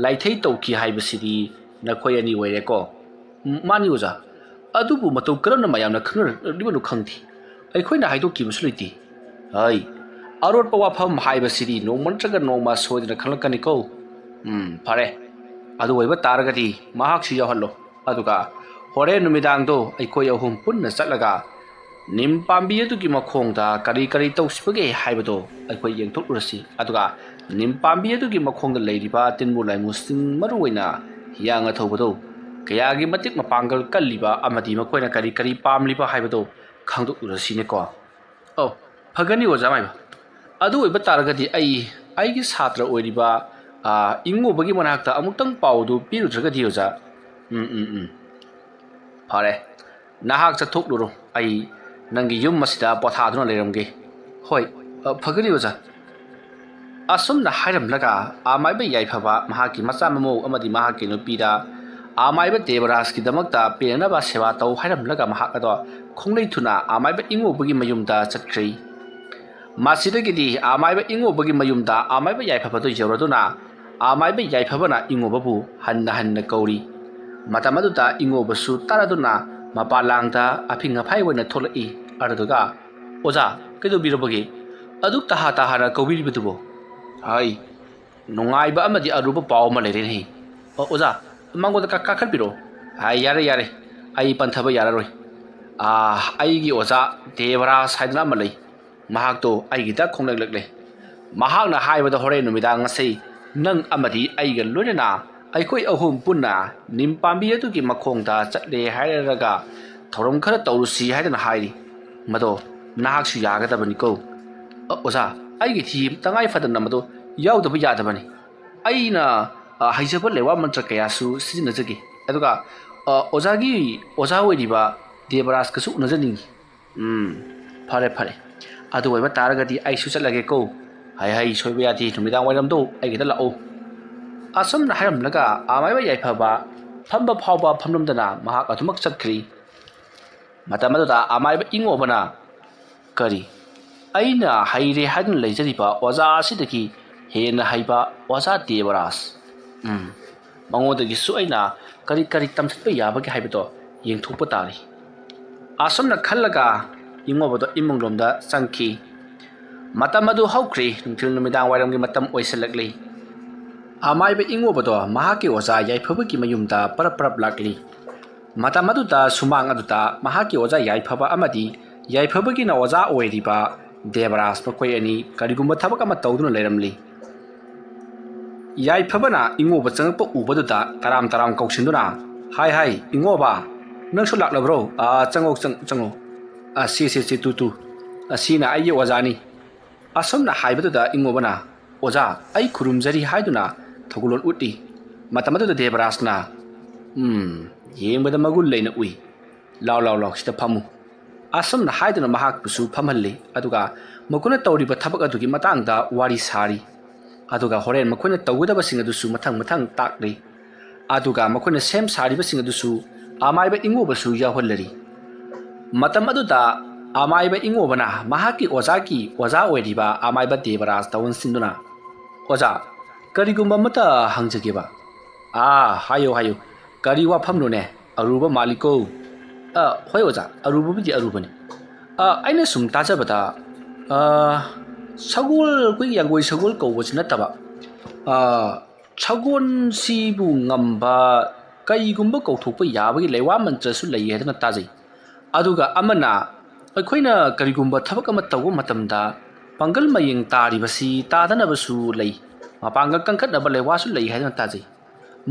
ꯂꯥꯏꯊꯩ ꯇꯧꯈꯤ ꯍꯥꯏꯕꯁꯤꯗꯤ ꯅꯈꯣꯏ ꯑꯅꯤ ꯑꯣꯏꯔꯦꯀꯣ? ꯎꯝ, ꯃꯥꯅꯤ ꯑꯣꯖꯥ꯫ ꯑꯗꯨꯕꯨ ꯃꯇꯧ ꯀꯔꯝꯅ ꯃꯌꯥꯝꯅ ꯈꯪꯅꯔꯤꯕꯅꯣ ꯈꯪꯗꯦ꯫ ꯑꯩꯈꯣꯏꯅ ꯍꯥꯏꯗꯣꯛꯈꯤꯕꯁꯨ ꯂꯩꯇꯦ꯫ ꯍꯩ, ꯑꯔꯣꯠꯄ ꯋꯥꯐꯝ ꯍꯥꯏꯕꯁꯤꯗꯤ ꯅꯣꯡꯃ ꯅꯠꯇ꯭ꯔꯒ ꯅꯣꯡꯃ ꯁꯣꯏꯗꯅ ꯈꯪꯂꯛꯀꯅꯤꯀꯣ꯫ ꯎꯝ, ꯐꯔꯦ꯫ ꯑꯗꯨ ꯑꯣꯏꯕ ꯇꯥꯔꯒꯗꯤ ꯃꯍꯥꯛꯁꯨ ꯌꯥꯎꯍꯜꯂꯣ꯫ ꯑꯗꯨꯒ ꯍꯣꯔꯦꯟ ꯅꯨꯃꯤꯗꯥꯡꯗꯣ ꯑꯩꯈꯣꯏ ꯑꯍꯨꯝ ꯄꯨꯟꯅ ꯆꯠꯂꯒ ꯅꯤꯝ ꯄꯥꯝꯕꯤ ꯑꯗꯨꯒꯤ ꯃꯈꯣꯡꯗ ꯀꯔꯤ ꯀꯔꯤ ꯇꯧꯁꯤꯕꯒꯦ ꯍꯥꯏꯕꯗꯣ ꯑꯩꯈꯣꯏ ꯌꯦꯡꯊꯣꯛꯂꯨꯔꯁꯤ꯫ ꯑꯗꯨꯒ ꯅꯤꯝ ꯄꯥꯝꯕꯤ ꯑꯗꯨꯒꯤ ꯃꯈꯣꯡꯗ ꯂꯩꯔꯤꯕ ꯇꯤꯟꯕꯨ ꯂꯥꯏꯃꯨꯁꯤꯡ, ꯃꯔꯨꯑꯣꯏꯅ ꯍꯤꯌꯥꯡ ꯑꯊꯧꯕꯗꯣ, ꯀꯌꯥꯒꯤ ꯃꯇꯤꯛ ꯃꯄꯥꯡꯒꯜ ꯀꯜꯂꯤꯕ ꯑꯃꯗꯤ ꯃꯈꯣꯏꯅ ꯀꯔꯤ ꯀꯔꯤ ꯄꯥꯝꯂꯤꯕ ꯍꯥꯏꯕꯗꯣ ꯈꯪꯗꯣꯛꯂꯨꯔꯁꯤꯅꯦꯀꯣ꯫ ꯑꯧ, ꯐꯒꯅꯤ ꯑꯣꯖꯥ ꯃꯥꯏꯕ꯫ ꯑꯗꯨ ꯑꯣꯏꯕ ꯇꯥꯔꯒꯗꯤ ꯑꯩ ꯑꯩꯒꯤ ꯁꯥꯇ꯭ꯔ ꯑꯣꯏꯔꯤꯕ, ꯑ, ꯏꯉꯣꯕꯒꯤ ꯃꯅꯥꯛꯇ ꯑꯃꯨꯛꯇꯪ ꯄꯥꯎꯗꯨ ꯄꯤꯔꯨꯗ꯭ꯔꯒꯗꯤ ꯑꯣꯖꯥ? ꯎꯝ, ꯎꯝ, ꯎꯝ꯫ ꯐꯔꯦ, ꯅꯍꯥꯛ ꯆꯠꯊꯣꯛꯂꯨꯔꯣ꯫ ꯑꯩ ꯅꯪꯒꯤ ꯌꯨꯝ ꯑꯁꯤꯗ ꯄꯣꯊꯥꯗꯨꯅ ꯂꯩꯔꯝꯒꯦ꯫ ꯍꯣꯏ, ꯑ, ꯐꯒꯅꯤ ꯑꯣꯖꯥ꯫ ꯑꯁꯨꯝꯅ ꯍꯥꯏꯔꯝꯂꯒ ꯑꯃꯥꯏꯕ ꯌꯥꯏꯐꯕ ꯃꯍꯥꯛꯀꯤ ꯃꯆꯥ ꯃꯃꯧ ꯑꯃꯗꯤ ꯃꯍꯥꯛꯀꯤ ꯅꯨꯄꯤꯗ ꯑꯃꯥꯏꯕ ꯗꯦꯕꯔꯥꯖꯀꯤꯗꯃꯛꯇ ꯄꯦꯟꯅꯅꯕ ꯁꯦꯕꯥ ꯇꯧ ꯍꯥꯏꯔꯝꯂꯒ ꯃꯍꯥꯛ ꯑꯗꯣ ꯈꯣꯡꯂꯩ ꯊꯨꯅ ꯑꯃꯥꯏꯕ ꯏꯉꯣꯕꯒꯤ ꯃꯌꯨꯝꯗ ꯆꯠꯈ꯭ꯔꯦ꯫ ꯃꯁꯤꯗꯒꯤꯗꯤ ꯑꯃꯥꯏꯕ ꯏꯉꯣꯕꯒꯤ ꯃꯌꯨꯝꯗ ꯑꯃꯥꯏꯕ ꯌꯥꯏꯐꯕꯗꯨ ꯌꯧꯔꯗꯨꯅ ꯑꯃꯥꯏꯕ ꯌꯥꯏꯐꯕꯅ ꯏꯉꯣꯕꯕꯨ ꯍꯟꯅ ꯍꯟꯅ ꯀꯧꯔꯤ꯫ ꯃꯇꯝ ꯑꯗꯨꯗ ꯏꯉꯣꯕꯁꯨ ꯇꯥꯔꯗꯨꯅ ꯃꯄꯥꯟꯂꯥꯡꯗ ꯑꯐꯤꯡ ꯑꯐꯥꯏ ꯑꯣꯏꯅ ꯊꯣꯛꯂꯛꯏ꯫ ꯑꯗꯨꯗꯨꯒ, "ꯑꯣꯖꯥ, ꯀꯩꯗꯧꯕꯤꯔꯕꯒꯦ? ꯑꯗꯨꯛ ꯇꯍꯥ ꯇꯍꯥꯅ ꯀꯧꯕꯤꯔꯤꯕꯗꯨꯕꯨ?" "ꯍꯥꯏ, ꯅꯨꯡꯉꯥꯏꯕ ꯑꯃꯗꯤ ꯑꯔꯨꯕ ꯄꯥꯎ ꯑꯃ ꯂꯩꯔꯦꯅꯦ꯫ ꯑꯣ, ꯑꯣꯖꯥ, ꯃꯉꯣꯟꯗ ꯀꯥ-, ꯀꯥꯈꯠꯄꯤꯔꯣ꯫" "ꯍꯥꯏ, ꯌꯥꯔꯦ, ꯌꯥꯔꯦ, ꯑꯩ ꯄꯟꯊꯕ ꯌꯥꯔꯔꯣꯏ꯫ ꯑꯥ, ꯑꯩꯒꯤ ꯑꯣꯖꯥ ꯗꯦꯕꯔꯥꯖ ꯍꯥꯏꯗꯅ ꯑꯃ ꯂꯩ꯫ ꯃꯍꯥꯛꯇꯣ ꯑꯩꯒꯤꯗ ꯈꯣꯡꯂꯛꯂꯛꯂꯦ꯫ ꯃꯍꯥꯛꯅ ꯍꯥꯏꯕꯗ ꯍꯣꯔꯦꯟ ꯅꯨꯃꯤꯗꯥꯡ ꯉꯁꯤ ꯅꯪ ꯑꯃꯗꯤ ꯑꯩꯒ ꯂꯣꯏꯅꯅ ꯑꯩꯈꯣꯏ ꯑꯍꯨꯝ ꯄꯨꯟꯅ ꯅꯤꯝ ꯄꯥꯝꯕꯤ ꯑꯗꯨꯒꯤ ꯃꯈꯣꯡꯗ ꯆꯠꯂꯦ ꯍꯥꯏꯔꯒ ꯊꯧꯔꯝ ꯈꯔ ꯇꯧꯔꯨꯁꯤ ꯍꯥꯏꯗꯅ ꯍꯥꯏꯔꯤ꯫ ꯃꯗꯣ ꯅꯍꯥꯛꯁꯨ ꯌꯥꯒꯗꯕꯅꯤꯀꯣ꯫" "ꯑ, ꯑꯣꯖꯥ, ꯑꯩꯒꯤꯗꯤ ꯇꯉꯥꯏ ꯐꯗꯅ ꯃꯗꯨ ꯌꯥꯎꯗꯕ ꯌꯥꯗꯕꯅꯤ꯫ ꯑꯩꯅ, ꯑ, ꯍꯩꯖꯕ ꯂꯩꯋꯥ ꯃꯟꯇ꯭ꯔ ꯀꯌꯥꯁꯨ ꯁꯤꯖꯤꯟꯅꯖꯒꯦ꯫ ꯑꯗꯨꯒ, ꯑ, ꯑꯣꯖꯥꯒꯤ ꯑꯣꯖꯥ ꯑꯣꯏꯔꯤꯕ ꯗꯦꯕꯔꯥꯖꯀꯁꯨ ꯎꯅꯖꯅꯤꯡꯏ꯫" "ꯎꯝ, ꯐꯔꯦ, ꯐꯔꯦ꯫ ꯑꯗꯨ ꯑꯣꯏꯕ ꯇꯥꯔꯒꯗꯤ ꯑꯩꯁꯨ ꯆꯠꯂꯒꯦꯀꯣ꯫ ꯍꯥꯏ ꯍꯥꯏ, ꯁꯣꯏꯕ ꯌꯥꯗꯦ, ꯅꯨꯃꯤꯗꯥꯡ ꯋꯥꯏꯔꯝꯗꯣ ꯑꯩꯒꯤꯗ ꯂꯥꯛꯎ꯫" ꯑꯁꯨꯝꯅ ꯍꯥꯏꯔꯝꯂꯒ ꯑꯃꯥꯏꯕ ꯌꯥꯏꯐꯕ ꯐꯝꯕ ꯐꯥꯎꯕ ꯐꯝꯂꯝꯗꯅ ꯃꯍꯥꯛ ꯑꯗꯨꯃꯛ ꯆꯠꯈ꯭ꯔꯤ꯫ ꯃꯇꯝ ꯑꯗꯨꯗ ꯑꯃꯥꯏꯕ ꯏꯉꯣꯕꯅ, "ꯀꯔꯤ? ꯑꯩꯅ ꯍꯩꯔꯦ ꯍꯥꯏꯗꯨꯅ ꯂꯩꯖꯔꯤꯕ ꯑꯣꯖꯥ ꯑꯁꯤꯗꯒꯤ ꯍꯦꯟꯅ ꯍꯩꯕ ꯑꯣꯖꯥ ꯗꯦꯕꯔꯥꯖ? ꯎꯝ, ꯃꯉꯣꯟꯗꯒꯤꯁꯨ ꯑꯩꯅ ꯀꯔꯤ ꯀꯔꯤ ꯇꯝꯁꯤꯟꯕ ꯌꯥꯕꯒꯦ ꯍꯥꯏꯕꯗꯣ ꯌꯦꯡꯊꯣꯛꯄ ꯇꯥꯔꯤ꯫" ꯑꯁꯨꯝꯅ ꯈꯜꯂꯒ ꯏꯉꯣꯕꯗꯣ ꯏꯃꯨꯡꯂꯣꯝꯗ ꯆꯪꯈꯤ꯫ ꯃꯇꯝ ꯑꯗꯨ ꯍꯧꯈ꯭ꯔꯤ꯫ ꯅꯨꯡꯊꯤꯜ ꯅꯨꯃꯤꯗꯥꯡ ꯋꯥꯏꯔꯝꯒꯤ ꯃꯇꯝ ꯑꯣꯏꯁꯤꯜꯂꯛꯂꯤ꯫ ꯑꯃꯥꯏꯕ ꯏꯉꯣꯕꯗꯣ ꯃꯍꯥꯛꯀꯤ ꯑꯣꯖꯥ ꯌꯥꯏꯐꯕꯒꯤ ꯃꯌꯨꯝꯗ ꯄꯔꯞ ꯄꯔꯞ ꯂꯥꯛꯂꯤ꯫ ꯃꯇꯝ ꯑꯗꯨꯗ ꯁꯨꯃꯥꯡ ꯑꯗꯨꯗ ꯃꯍꯥꯛꯀꯤ ꯑꯣꯖꯥ ꯌꯥꯏꯐꯕ ꯑꯃꯗꯤ ꯌꯥꯏꯐꯕꯒꯤꯅ ꯑꯣꯖꯥ ꯑꯣꯏꯔꯤꯕ ꯗꯦꯕꯔꯥꯖ, ꯃꯈꯣꯏ ꯑꯅꯤ ꯀꯔꯤꯒꯨꯝꯕ ꯊꯕꯛ ꯑꯃ ꯇꯧꯗꯨꯅ ꯂꯩꯔꯝꯂꯤ꯫ ꯌꯥꯏꯐꯕꯅ ꯏꯉꯣꯕ ꯆꯪꯉꯛꯄ ꯎꯕꯗꯨꯗ ꯇꯔꯥꯝ ꯇꯔꯥꯝ ꯀꯧꯁꯤꯟꯗꯨꯅ, "ꯍꯥꯏ, ꯍꯥꯏ, ꯏꯉꯣꯕ, ꯅꯪꯁꯨ ꯂꯥꯛꯂꯕ꯭ꯔꯣ? ꯑꯥ, ꯆꯪꯉꯣ, ꯆꯪ-, ꯆꯪꯉꯣ꯫ ꯑꯥ, ꯁꯤ, ꯁꯤ, ꯁꯤ, ꯇꯨ, ꯇꯨ꯫ ꯑꯥ, ꯁꯤꯅ ꯑꯩꯒꯤ ꯑꯣꯖꯥꯅꯤ꯫" ꯑꯁꯨꯝꯅ ꯍꯥꯏꯕꯗꯨꯗ ꯏꯉꯣꯕꯅ, "ꯑꯣꯖꯥ, ꯑꯩ ꯈꯨꯔꯨꯝꯖꯔꯤ" ꯍꯥꯏꯗꯨꯅ ꯊꯧꯒꯜꯂꯣꯟ ꯎꯠꯂꯤ꯫ ꯃꯇꯝ ꯑꯗꯨꯗ ꯗꯦꯕꯔꯥꯖꯅ, "ꯎꯝ, ꯌꯦꯡꯕꯗ ꯃꯒꯨꯟ ꯂꯩꯅ ꯎꯏ꯫ ꯂꯥꯎ, ꯂꯥꯎ, ꯂꯥꯎ, ꯁꯤꯗ ꯐꯝꯃꯨ꯫" ꯑꯁꯨꯝꯅ ꯍꯥꯏꯗꯨꯅ ꯃꯍꯥꯛꯄꯨꯁꯨ ꯐꯝꯍꯜꯂꯤ꯫ ꯑꯗꯨꯒ ꯃꯈꯣꯏꯅ ꯇꯧꯔꯤꯕ ꯊꯕꯛ ꯑꯗꯨꯒꯤ ꯃꯇꯥꯡꯗ ꯋꯥꯔꯤ ꯁꯥꯔꯤ꯫ ꯑꯗꯨꯒ ꯍꯣꯔꯦꯟ ꯃꯈꯣꯏꯅ ꯇꯧꯒꯗꯕꯁꯤꯡ ꯑꯗꯨꯁꯨ ꯃꯊꯪ ꯃꯊꯪ ꯇꯥꯛꯂꯤ꯫ ꯑꯗꯨꯒ ꯃꯈꯣꯏꯅ ꯁꯦꯝ ꯁꯥꯔꯤꯕꯁꯤꯡ ꯑꯗꯨꯁꯨ ꯑꯃꯥꯏꯕ ꯏꯉꯣꯕꯁꯨ ꯌꯥꯎꯍꯜꯂꯔꯤ꯫ ꯃꯇꯝ ꯑꯗꯨꯗ ꯑꯃꯥꯏꯕ ꯏꯉꯣꯕꯅ ꯃꯍꯥꯛꯀꯤ ꯑꯣꯖꯥꯒꯤ ꯑꯣꯖꯥ ꯑꯣꯏꯔꯤꯕ ꯑꯃꯥꯏꯕ ꯗꯦꯕꯔꯥꯖꯇ ꯑꯣꯟꯁꯤꯟꯗꯨꯅ, "ꯑꯣꯖꯥ, ꯀꯔꯤꯒꯨꯝꯕ ꯑꯃꯠꯇ ꯍꯪꯖꯒꯦꯕ?" "ꯑꯥ, ꯍꯥꯏꯌꯨ, ꯍꯥꯏꯌꯨ꯫ ꯀꯔꯤ ꯋꯥꯐꯝꯅꯣꯅꯦ? ꯑꯔꯨꯕ ꯃꯥꯜꯂꯤꯀꯣ?" "ꯑ, ꯍꯣꯏ ꯑꯣꯖꯥ, ꯑꯔꯨꯕꯕꯨꯗꯤ ꯑꯔꯨꯕꯅꯤ꯫ ꯑ, ꯑꯩꯅ ꯁꯨꯝ ꯇꯥꯖꯕꯗ, ꯑ, ꯁꯒꯣꯜ, ꯑꯩꯈꯣꯏꯒꯤ ꯌꯥꯡꯒꯣꯏ ꯁꯒꯣꯜ ꯀꯧꯕꯁꯤ ꯅꯠꯇꯕ, ꯑ, ꯁꯒꯣꯜꯁꯤꯕꯨ ꯉꯝꯕ ꯀꯩꯒꯨꯝꯕ ꯀꯧꯊꯣꯛꯄ ꯌꯥꯕꯒꯤ ꯂꯩꯋꯥ ꯃꯟꯇ꯭ꯔꯁꯨ ꯂꯩ ꯍꯥꯏꯗꯅ ꯇꯥꯖꯩ꯫ ꯑꯗꯨꯒ ꯑꯃꯅ ꯑꯩꯈꯣꯏꯅ ꯀꯔꯤꯒꯨꯝꯕ ꯊꯕꯛ ꯑꯃ ꯇꯧꯕ ꯃꯇꯝꯗ ꯄꯥꯡꯒꯜ ꯃꯌꯦꯡ ꯇꯥꯔꯤꯕꯁꯤ ꯇꯥꯗꯅꯕꯁꯨ ꯂꯩ, ꯃꯄꯥꯡꯒꯜ ꯀꯟꯈꯠꯅꯕ ꯂꯩꯋꯥꯁꯨ ꯂꯩ ꯍꯥꯏꯗꯨꯅ ꯇꯥꯖꯩ꯫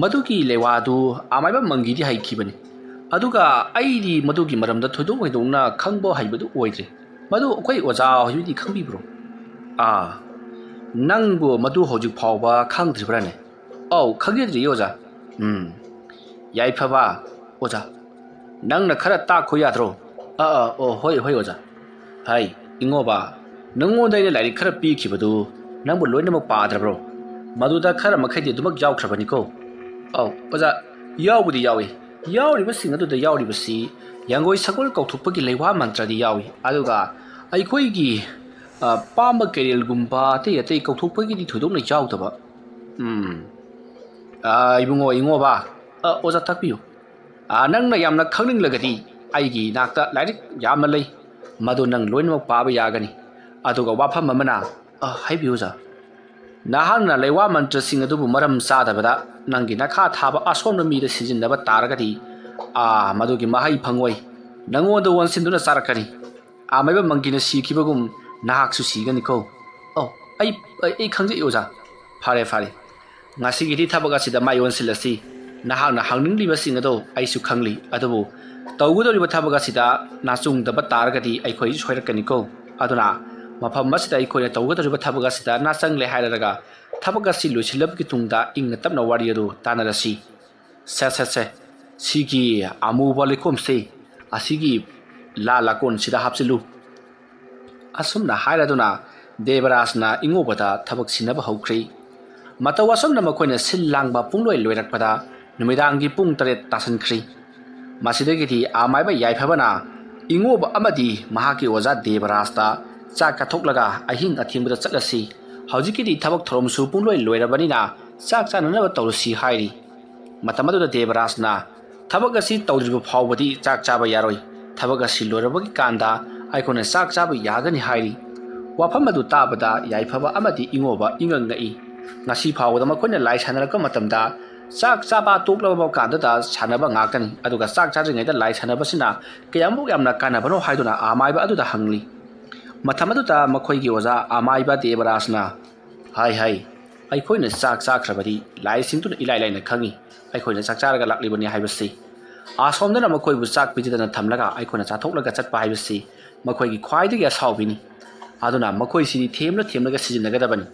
ꯃꯗꯨꯒꯤ ꯂꯩꯋꯥꯗꯨ ꯑꯃꯥꯏꯕ ꯃꯪꯒꯤꯗꯤ ꯍꯩꯈꯤꯕꯅꯤ, ꯑꯗꯨꯒ ꯑꯩꯗꯤ ꯃꯗꯨꯒꯤ ꯃꯔꯝꯗ ꯊꯣꯏꯗꯣꯛ ꯍꯦꯟꯗꯣꯛꯅ ꯈꯪꯕ ꯍꯩꯕꯗꯨ ꯑꯣꯏꯗ꯭ꯔꯦ꯫ ꯃꯗꯨ ꯑꯩꯈꯣꯏ ꯑꯣꯖꯥ ꯍꯣꯏꯗꯤ ꯈꯪꯕꯤꯕ꯭ꯔꯣ?" "ꯑꯥ, ꯅꯪꯕꯨ ꯃꯗꯨ ꯍꯧꯖꯤꯛ ꯐꯥꯎꯕ ꯈꯪꯗ꯭ꯔꯤꯕ꯭ꯔꯥꯅꯦ?" "ꯑꯧ, ꯈꯪꯖꯗ꯭ꯔꯤꯌꯦ ꯑꯣꯖꯥ꯫" "ꯎꯝ, ꯌꯥꯏꯐꯕ ꯑꯣꯖꯥ, ꯅꯪꯅ ꯈꯔ ꯇꯥꯛꯈꯣ ꯌꯥꯗ꯭ꯔꯣ?" "ꯑꯥ, ꯑꯥ, ꯑꯣ, ꯍꯣꯏ, ꯍꯣꯏ ꯑꯣꯖꯥ꯫" "ꯍꯥꯏ, ꯏꯉꯣꯕ, ꯅꯪꯉꯣꯟꯗ ꯑꯩꯅ ꯂꯥꯏꯔꯤꯛ ꯈꯔ ꯄꯤꯈꯤꯕꯗꯨ ꯅꯪꯕꯨ ꯂꯣꯏꯅꯃꯛ ꯄꯥꯗ꯭ꯔꯕ꯭ꯔꯣ?" "ꯃꯗꯨꯗ ꯈꯔ ꯃꯈꯩꯗꯤ ꯑꯗꯨꯃꯛ ꯌꯥꯎꯈ꯭ꯔꯕꯅꯤꯀꯣ꯫" "ꯑꯧ ꯑꯣꯖꯥ, ꯌꯥꯎꯕꯨꯗꯤ ꯌꯥꯎꯏ꯫ ꯌꯥꯎꯔꯤꯕꯁꯤꯡ ꯑꯗꯨꯗ ꯌꯥꯎꯔꯤꯕꯁꯤ ꯌꯥꯡꯒꯣꯏ ꯁꯒꯣꯜ ꯀꯧꯊꯣꯛꯄꯒꯤ ꯂꯩꯋꯥ ꯃꯟꯇ꯭ꯔꯗꯤ ꯌꯥꯎꯏ, ꯑꯗꯨꯒ ꯑꯩꯈꯣꯏꯒꯤ, ꯑ, ꯄꯥꯝꯕ ꯀꯦꯔꯦꯜꯒꯨꯝꯕ ꯑꯇꯩ ꯑꯇꯩ ꯀꯧꯊꯣꯛꯄꯒꯤꯗꯤ ꯊꯣꯏꯗꯣꯛꯅ ꯌꯥꯎꯗꯕ꯫" "ꯎꯝ, ꯑ, ꯏꯕꯨꯡꯉꯣ, ꯏꯉꯣꯕ, ꯑ, ꯑꯣꯖꯥ ꯇꯥꯛꯄꯤꯌꯨ꯫ ꯑ, ꯅꯪꯅ ꯌꯥꯝꯅ ꯈꯪꯅꯤꯡꯂꯒꯗꯤ ꯑꯩꯒꯤ ꯏꯅꯥꯛꯇ ꯂꯥꯏꯔꯤꯛ ꯌꯥꯝꯅ ꯂꯩ, ꯃꯗꯨ ꯅꯪ ꯂꯣꯏꯅꯃꯛ ꯄꯥꯕ ꯌꯥꯒꯅꯤ꯫ ꯑꯗꯨꯒ ꯋꯥꯐꯝ ꯑꯃꯅ꯫" "ꯑ, ꯍꯥꯏꯕꯤꯌꯨ ꯑꯣꯖꯥ꯫" "ꯅꯍꯥꯛꯅ ꯂꯩꯋꯥ ꯃꯟꯇ꯭ꯔꯁꯤꯡ ꯑꯗꯨꯕꯨ ꯃꯔꯝ ꯆꯥꯗꯕꯗ ꯅꯪꯒꯤ ꯅꯈꯥ ꯊꯥꯕ ꯑꯁꯣꯟꯕ ꯃꯤꯗ ꯁꯤꯖꯤꯟꯅꯕ ꯇꯥꯔꯒꯗꯤ, ꯑꯥ, ꯃꯗꯨꯒꯤ ꯃꯍꯩ ꯐꯪꯉꯣꯏ, ꯅꯪꯉꯣꯟꯗ ꯑꯣꯟꯁꯤꯟꯗꯨꯅ ꯆꯥꯔꯛꯀꯅꯤ꯫ ꯑꯥ, ꯃꯥꯏꯕ ꯃꯪꯒꯤꯅ ꯁꯤꯈꯤꯕꯒꯨꯝ ꯅꯍꯥꯛꯁꯨ ꯁꯤꯒꯅꯤꯀꯣ꯫" "ꯑꯣ, ꯑꯩ, ꯑꯩ, ꯑꯩ ꯈꯪꯖꯩ ꯑꯣꯖꯥ꯫" "ꯐꯔꯦ, ꯐꯔꯦ꯫ ꯉꯁꯤꯒꯤꯗꯤ ꯊꯕꯛ ꯑꯁꯤꯗ ꯃꯥꯏ ꯑꯣꯟꯁꯤꯜꯂꯁꯤ꯫ ꯅꯍꯥꯛꯅ ꯍꯪꯅꯤꯡꯂꯤꯕꯁꯤꯡ ꯑꯗꯣ ꯑꯩꯁꯨ ꯈꯪꯂꯤ, ꯑꯗꯨꯕꯨ ꯇꯧꯒꯗꯧꯔꯤꯕ ꯊꯕꯛ ꯑꯁꯤꯗ ꯅꯥꯆꯨꯡꯗꯕ ꯇꯥꯔꯒꯗꯤ ꯑꯩꯈꯣꯏ ꯁꯣꯏꯔꯛꯀꯅꯤꯀꯣ꯫ ꯑꯗꯨꯅ ꯃꯐꯝ ꯑꯁꯤꯗ ꯑꯩꯈꯣꯏꯅ ꯇꯧꯒꯗꯧꯔꯤꯕ ꯊꯕꯛ ꯑꯁꯤꯗ ꯅꯥꯆꯪꯂꯦ ꯍꯥꯏꯔꯒ ꯊꯕꯛ ꯑꯁꯤ ꯂꯣꯏꯁꯤꯜꯂꯕꯒꯤ ꯇꯨꯡꯗ ꯏꯪꯅ ꯇꯞꯅ ꯋꯥꯔꯤ ꯑꯗꯨ ꯇꯥꯟꯅꯔꯁꯤ꯫ ꯁꯦ, ꯁꯦ, ꯁꯦ, ꯁꯤꯒꯤ ꯑꯃꯨꯕ ꯂꯩꯈꯣꯝꯁꯦ ꯑꯁꯤꯒꯤ ꯂꯥ ꯂꯥꯀꯣꯟꯁꯤꯗ ꯍꯥꯞꯆꯤꯜꯂꯨ꯫" ꯑꯁꯨꯝꯅ ꯍꯥꯏꯔꯗꯨꯅ ꯗꯦꯕꯔꯥꯖꯅ ꯏꯉꯣꯕꯗ ꯊꯕꯛ ꯁꯤꯟꯅꯕ ꯍꯧꯈ꯭ꯔꯤ꯫ ꯃꯇꯧ ꯑꯁꯨꯝꯅ ꯃꯈꯣꯏꯅ ꯁꯤꯜ ꯂꯥꯡꯕ ꯄꯨꯡꯂꯣꯏ ꯂꯣꯏꯔꯛꯄꯗ ꯅꯨꯃꯤꯗꯥꯡꯒꯤ ꯄꯨꯡ ꯇꯔꯦꯠ ꯇꯥꯁꯤꯟꯈ꯭ꯔꯤ꯫ ꯃꯁꯤꯗꯒꯤꯗꯤ ꯑꯃꯥꯏꯕ ꯌꯥꯏꯐꯕꯅ ꯏꯉꯣꯕ ꯑꯃꯗꯤ ꯃꯍꯥꯛꯀꯤ ꯑꯣꯖꯥ ꯗꯦꯕꯔꯥꯖꯇ ꯆꯥꯛ ꯀꯠꯊꯣꯛꯂꯒ ꯑꯍꯤꯡ ꯑꯊꯦꯡꯕꯗ ꯆꯠꯂꯁꯤ, ꯍꯧꯖꯤꯛꯀꯤꯗꯤ ꯊꯕꯛ ꯊꯧꯔꯝꯁꯨ ꯄꯨꯡꯂꯣꯏ ꯂꯣꯏꯔꯕꯅꯤꯅ ꯆꯥꯛ ꯆꯥꯅꯅꯕ ꯇꯧꯔꯁꯤ ꯍꯥꯏꯔꯤ꯫ ꯃꯇꯝ ꯑꯗꯨꯗ ꯗꯦꯕꯔꯥꯖꯅ, "ꯊꯕꯛ ꯑꯁꯤ ꯇꯧꯗ꯭ꯔꯤꯕ ꯐꯥꯎꯕꯗꯤ ꯆꯥꯛ ꯆꯥꯕ ꯌꯥꯔꯣꯏ, ꯊꯕꯛ ꯑꯁꯤ ꯂꯣꯏꯔꯕꯒꯤ ꯀꯥꯟꯗ ꯑꯩꯈꯣꯏꯅ ꯆꯥꯛ ꯆꯥꯕ ꯌꯥꯒꯅꯤ" ꯍꯥꯏꯔꯤ꯫ ꯋꯥꯐꯝ ꯑꯗꯨ ꯇꯥꯕꯗ ꯌꯥꯏꯐꯕ ꯑꯃꯗꯤ ꯏꯉꯣꯕ ꯏꯉꯛ ꯉꯛꯏ꯫ ꯉꯁꯤ ꯐꯥꯎꯕꯗ ꯃꯈꯣꯏꯅ ꯂꯥꯏ ꯁꯥꯟꯅꯔꯛꯄ ꯃꯇꯝꯗ ꯆꯥꯛ ꯆꯥꯕ ꯇꯣꯛꯂꯕ ꯀꯥꯟꯗꯗ ꯁꯥꯟꯅꯕ ꯉꯥꯛꯇꯅꯤ, ꯑꯗꯨꯒ ꯆꯥꯛ ꯆꯥꯗ꯭ꯔꯤꯉꯩꯗ ꯂꯥꯏ ꯁꯥꯟꯅꯕꯁꯤꯅ ꯀꯌꯥꯃꯨꯛ ꯌꯥꯝꯅ ꯀꯥꯟꯅꯕꯅꯣ ꯍꯥꯏꯗꯨꯅ ꯑꯃꯥꯏꯕ ꯑꯗꯨꯗ ꯍꯪꯂꯤ꯫ ꯃꯇꯝ ꯑꯗꯨꯗ ꯃꯈꯣꯏꯒꯤ ꯑꯣꯖꯥ ꯑꯃꯥꯏꯕ ꯗꯦꯕꯔꯥꯖꯅ, "ꯍꯥꯏ ꯍꯥꯏ, ꯑꯩꯈꯣꯏꯅ ꯆꯥꯛ ꯆꯥꯈ꯭ꯔꯕꯗꯤ ꯂꯥꯏꯁꯤꯡꯗꯨꯅ ꯏꯂꯥꯏ ꯂꯥꯏꯅ ꯈꯪꯏ, ꯑꯩꯈꯣꯏꯅ ꯆꯥꯛ ꯆꯥꯔꯒ ꯂꯥꯛꯂꯤꯕꯅꯤ ꯍꯥꯏꯕꯁꯤ꯫ ꯑꯁꯣꯝꯗꯅ ꯃꯈꯣꯏꯕꯨ ꯆꯥꯛ ꯄꯤꯖꯗꯅ ꯊꯝꯂꯒ ꯑꯩꯈꯣꯏꯅ ꯆꯥꯊꯣꯛꯂꯒ ꯆꯠꯄ ꯍꯥꯏꯕꯁꯤ ꯃꯈꯣꯏꯒꯤ ꯈ꯭ꯋꯥꯏꯗꯒꯤ ꯑꯁꯥꯎꯕꯤꯅꯤ꯫ ꯑꯗꯨꯅ ꯃꯈꯣꯏꯁꯤꯗꯤ ꯊꯦꯝꯂ ꯊꯦꯝꯂꯒ ꯁꯤꯖꯤꯟꯅꯒꯗꯕꯅꯤ꯫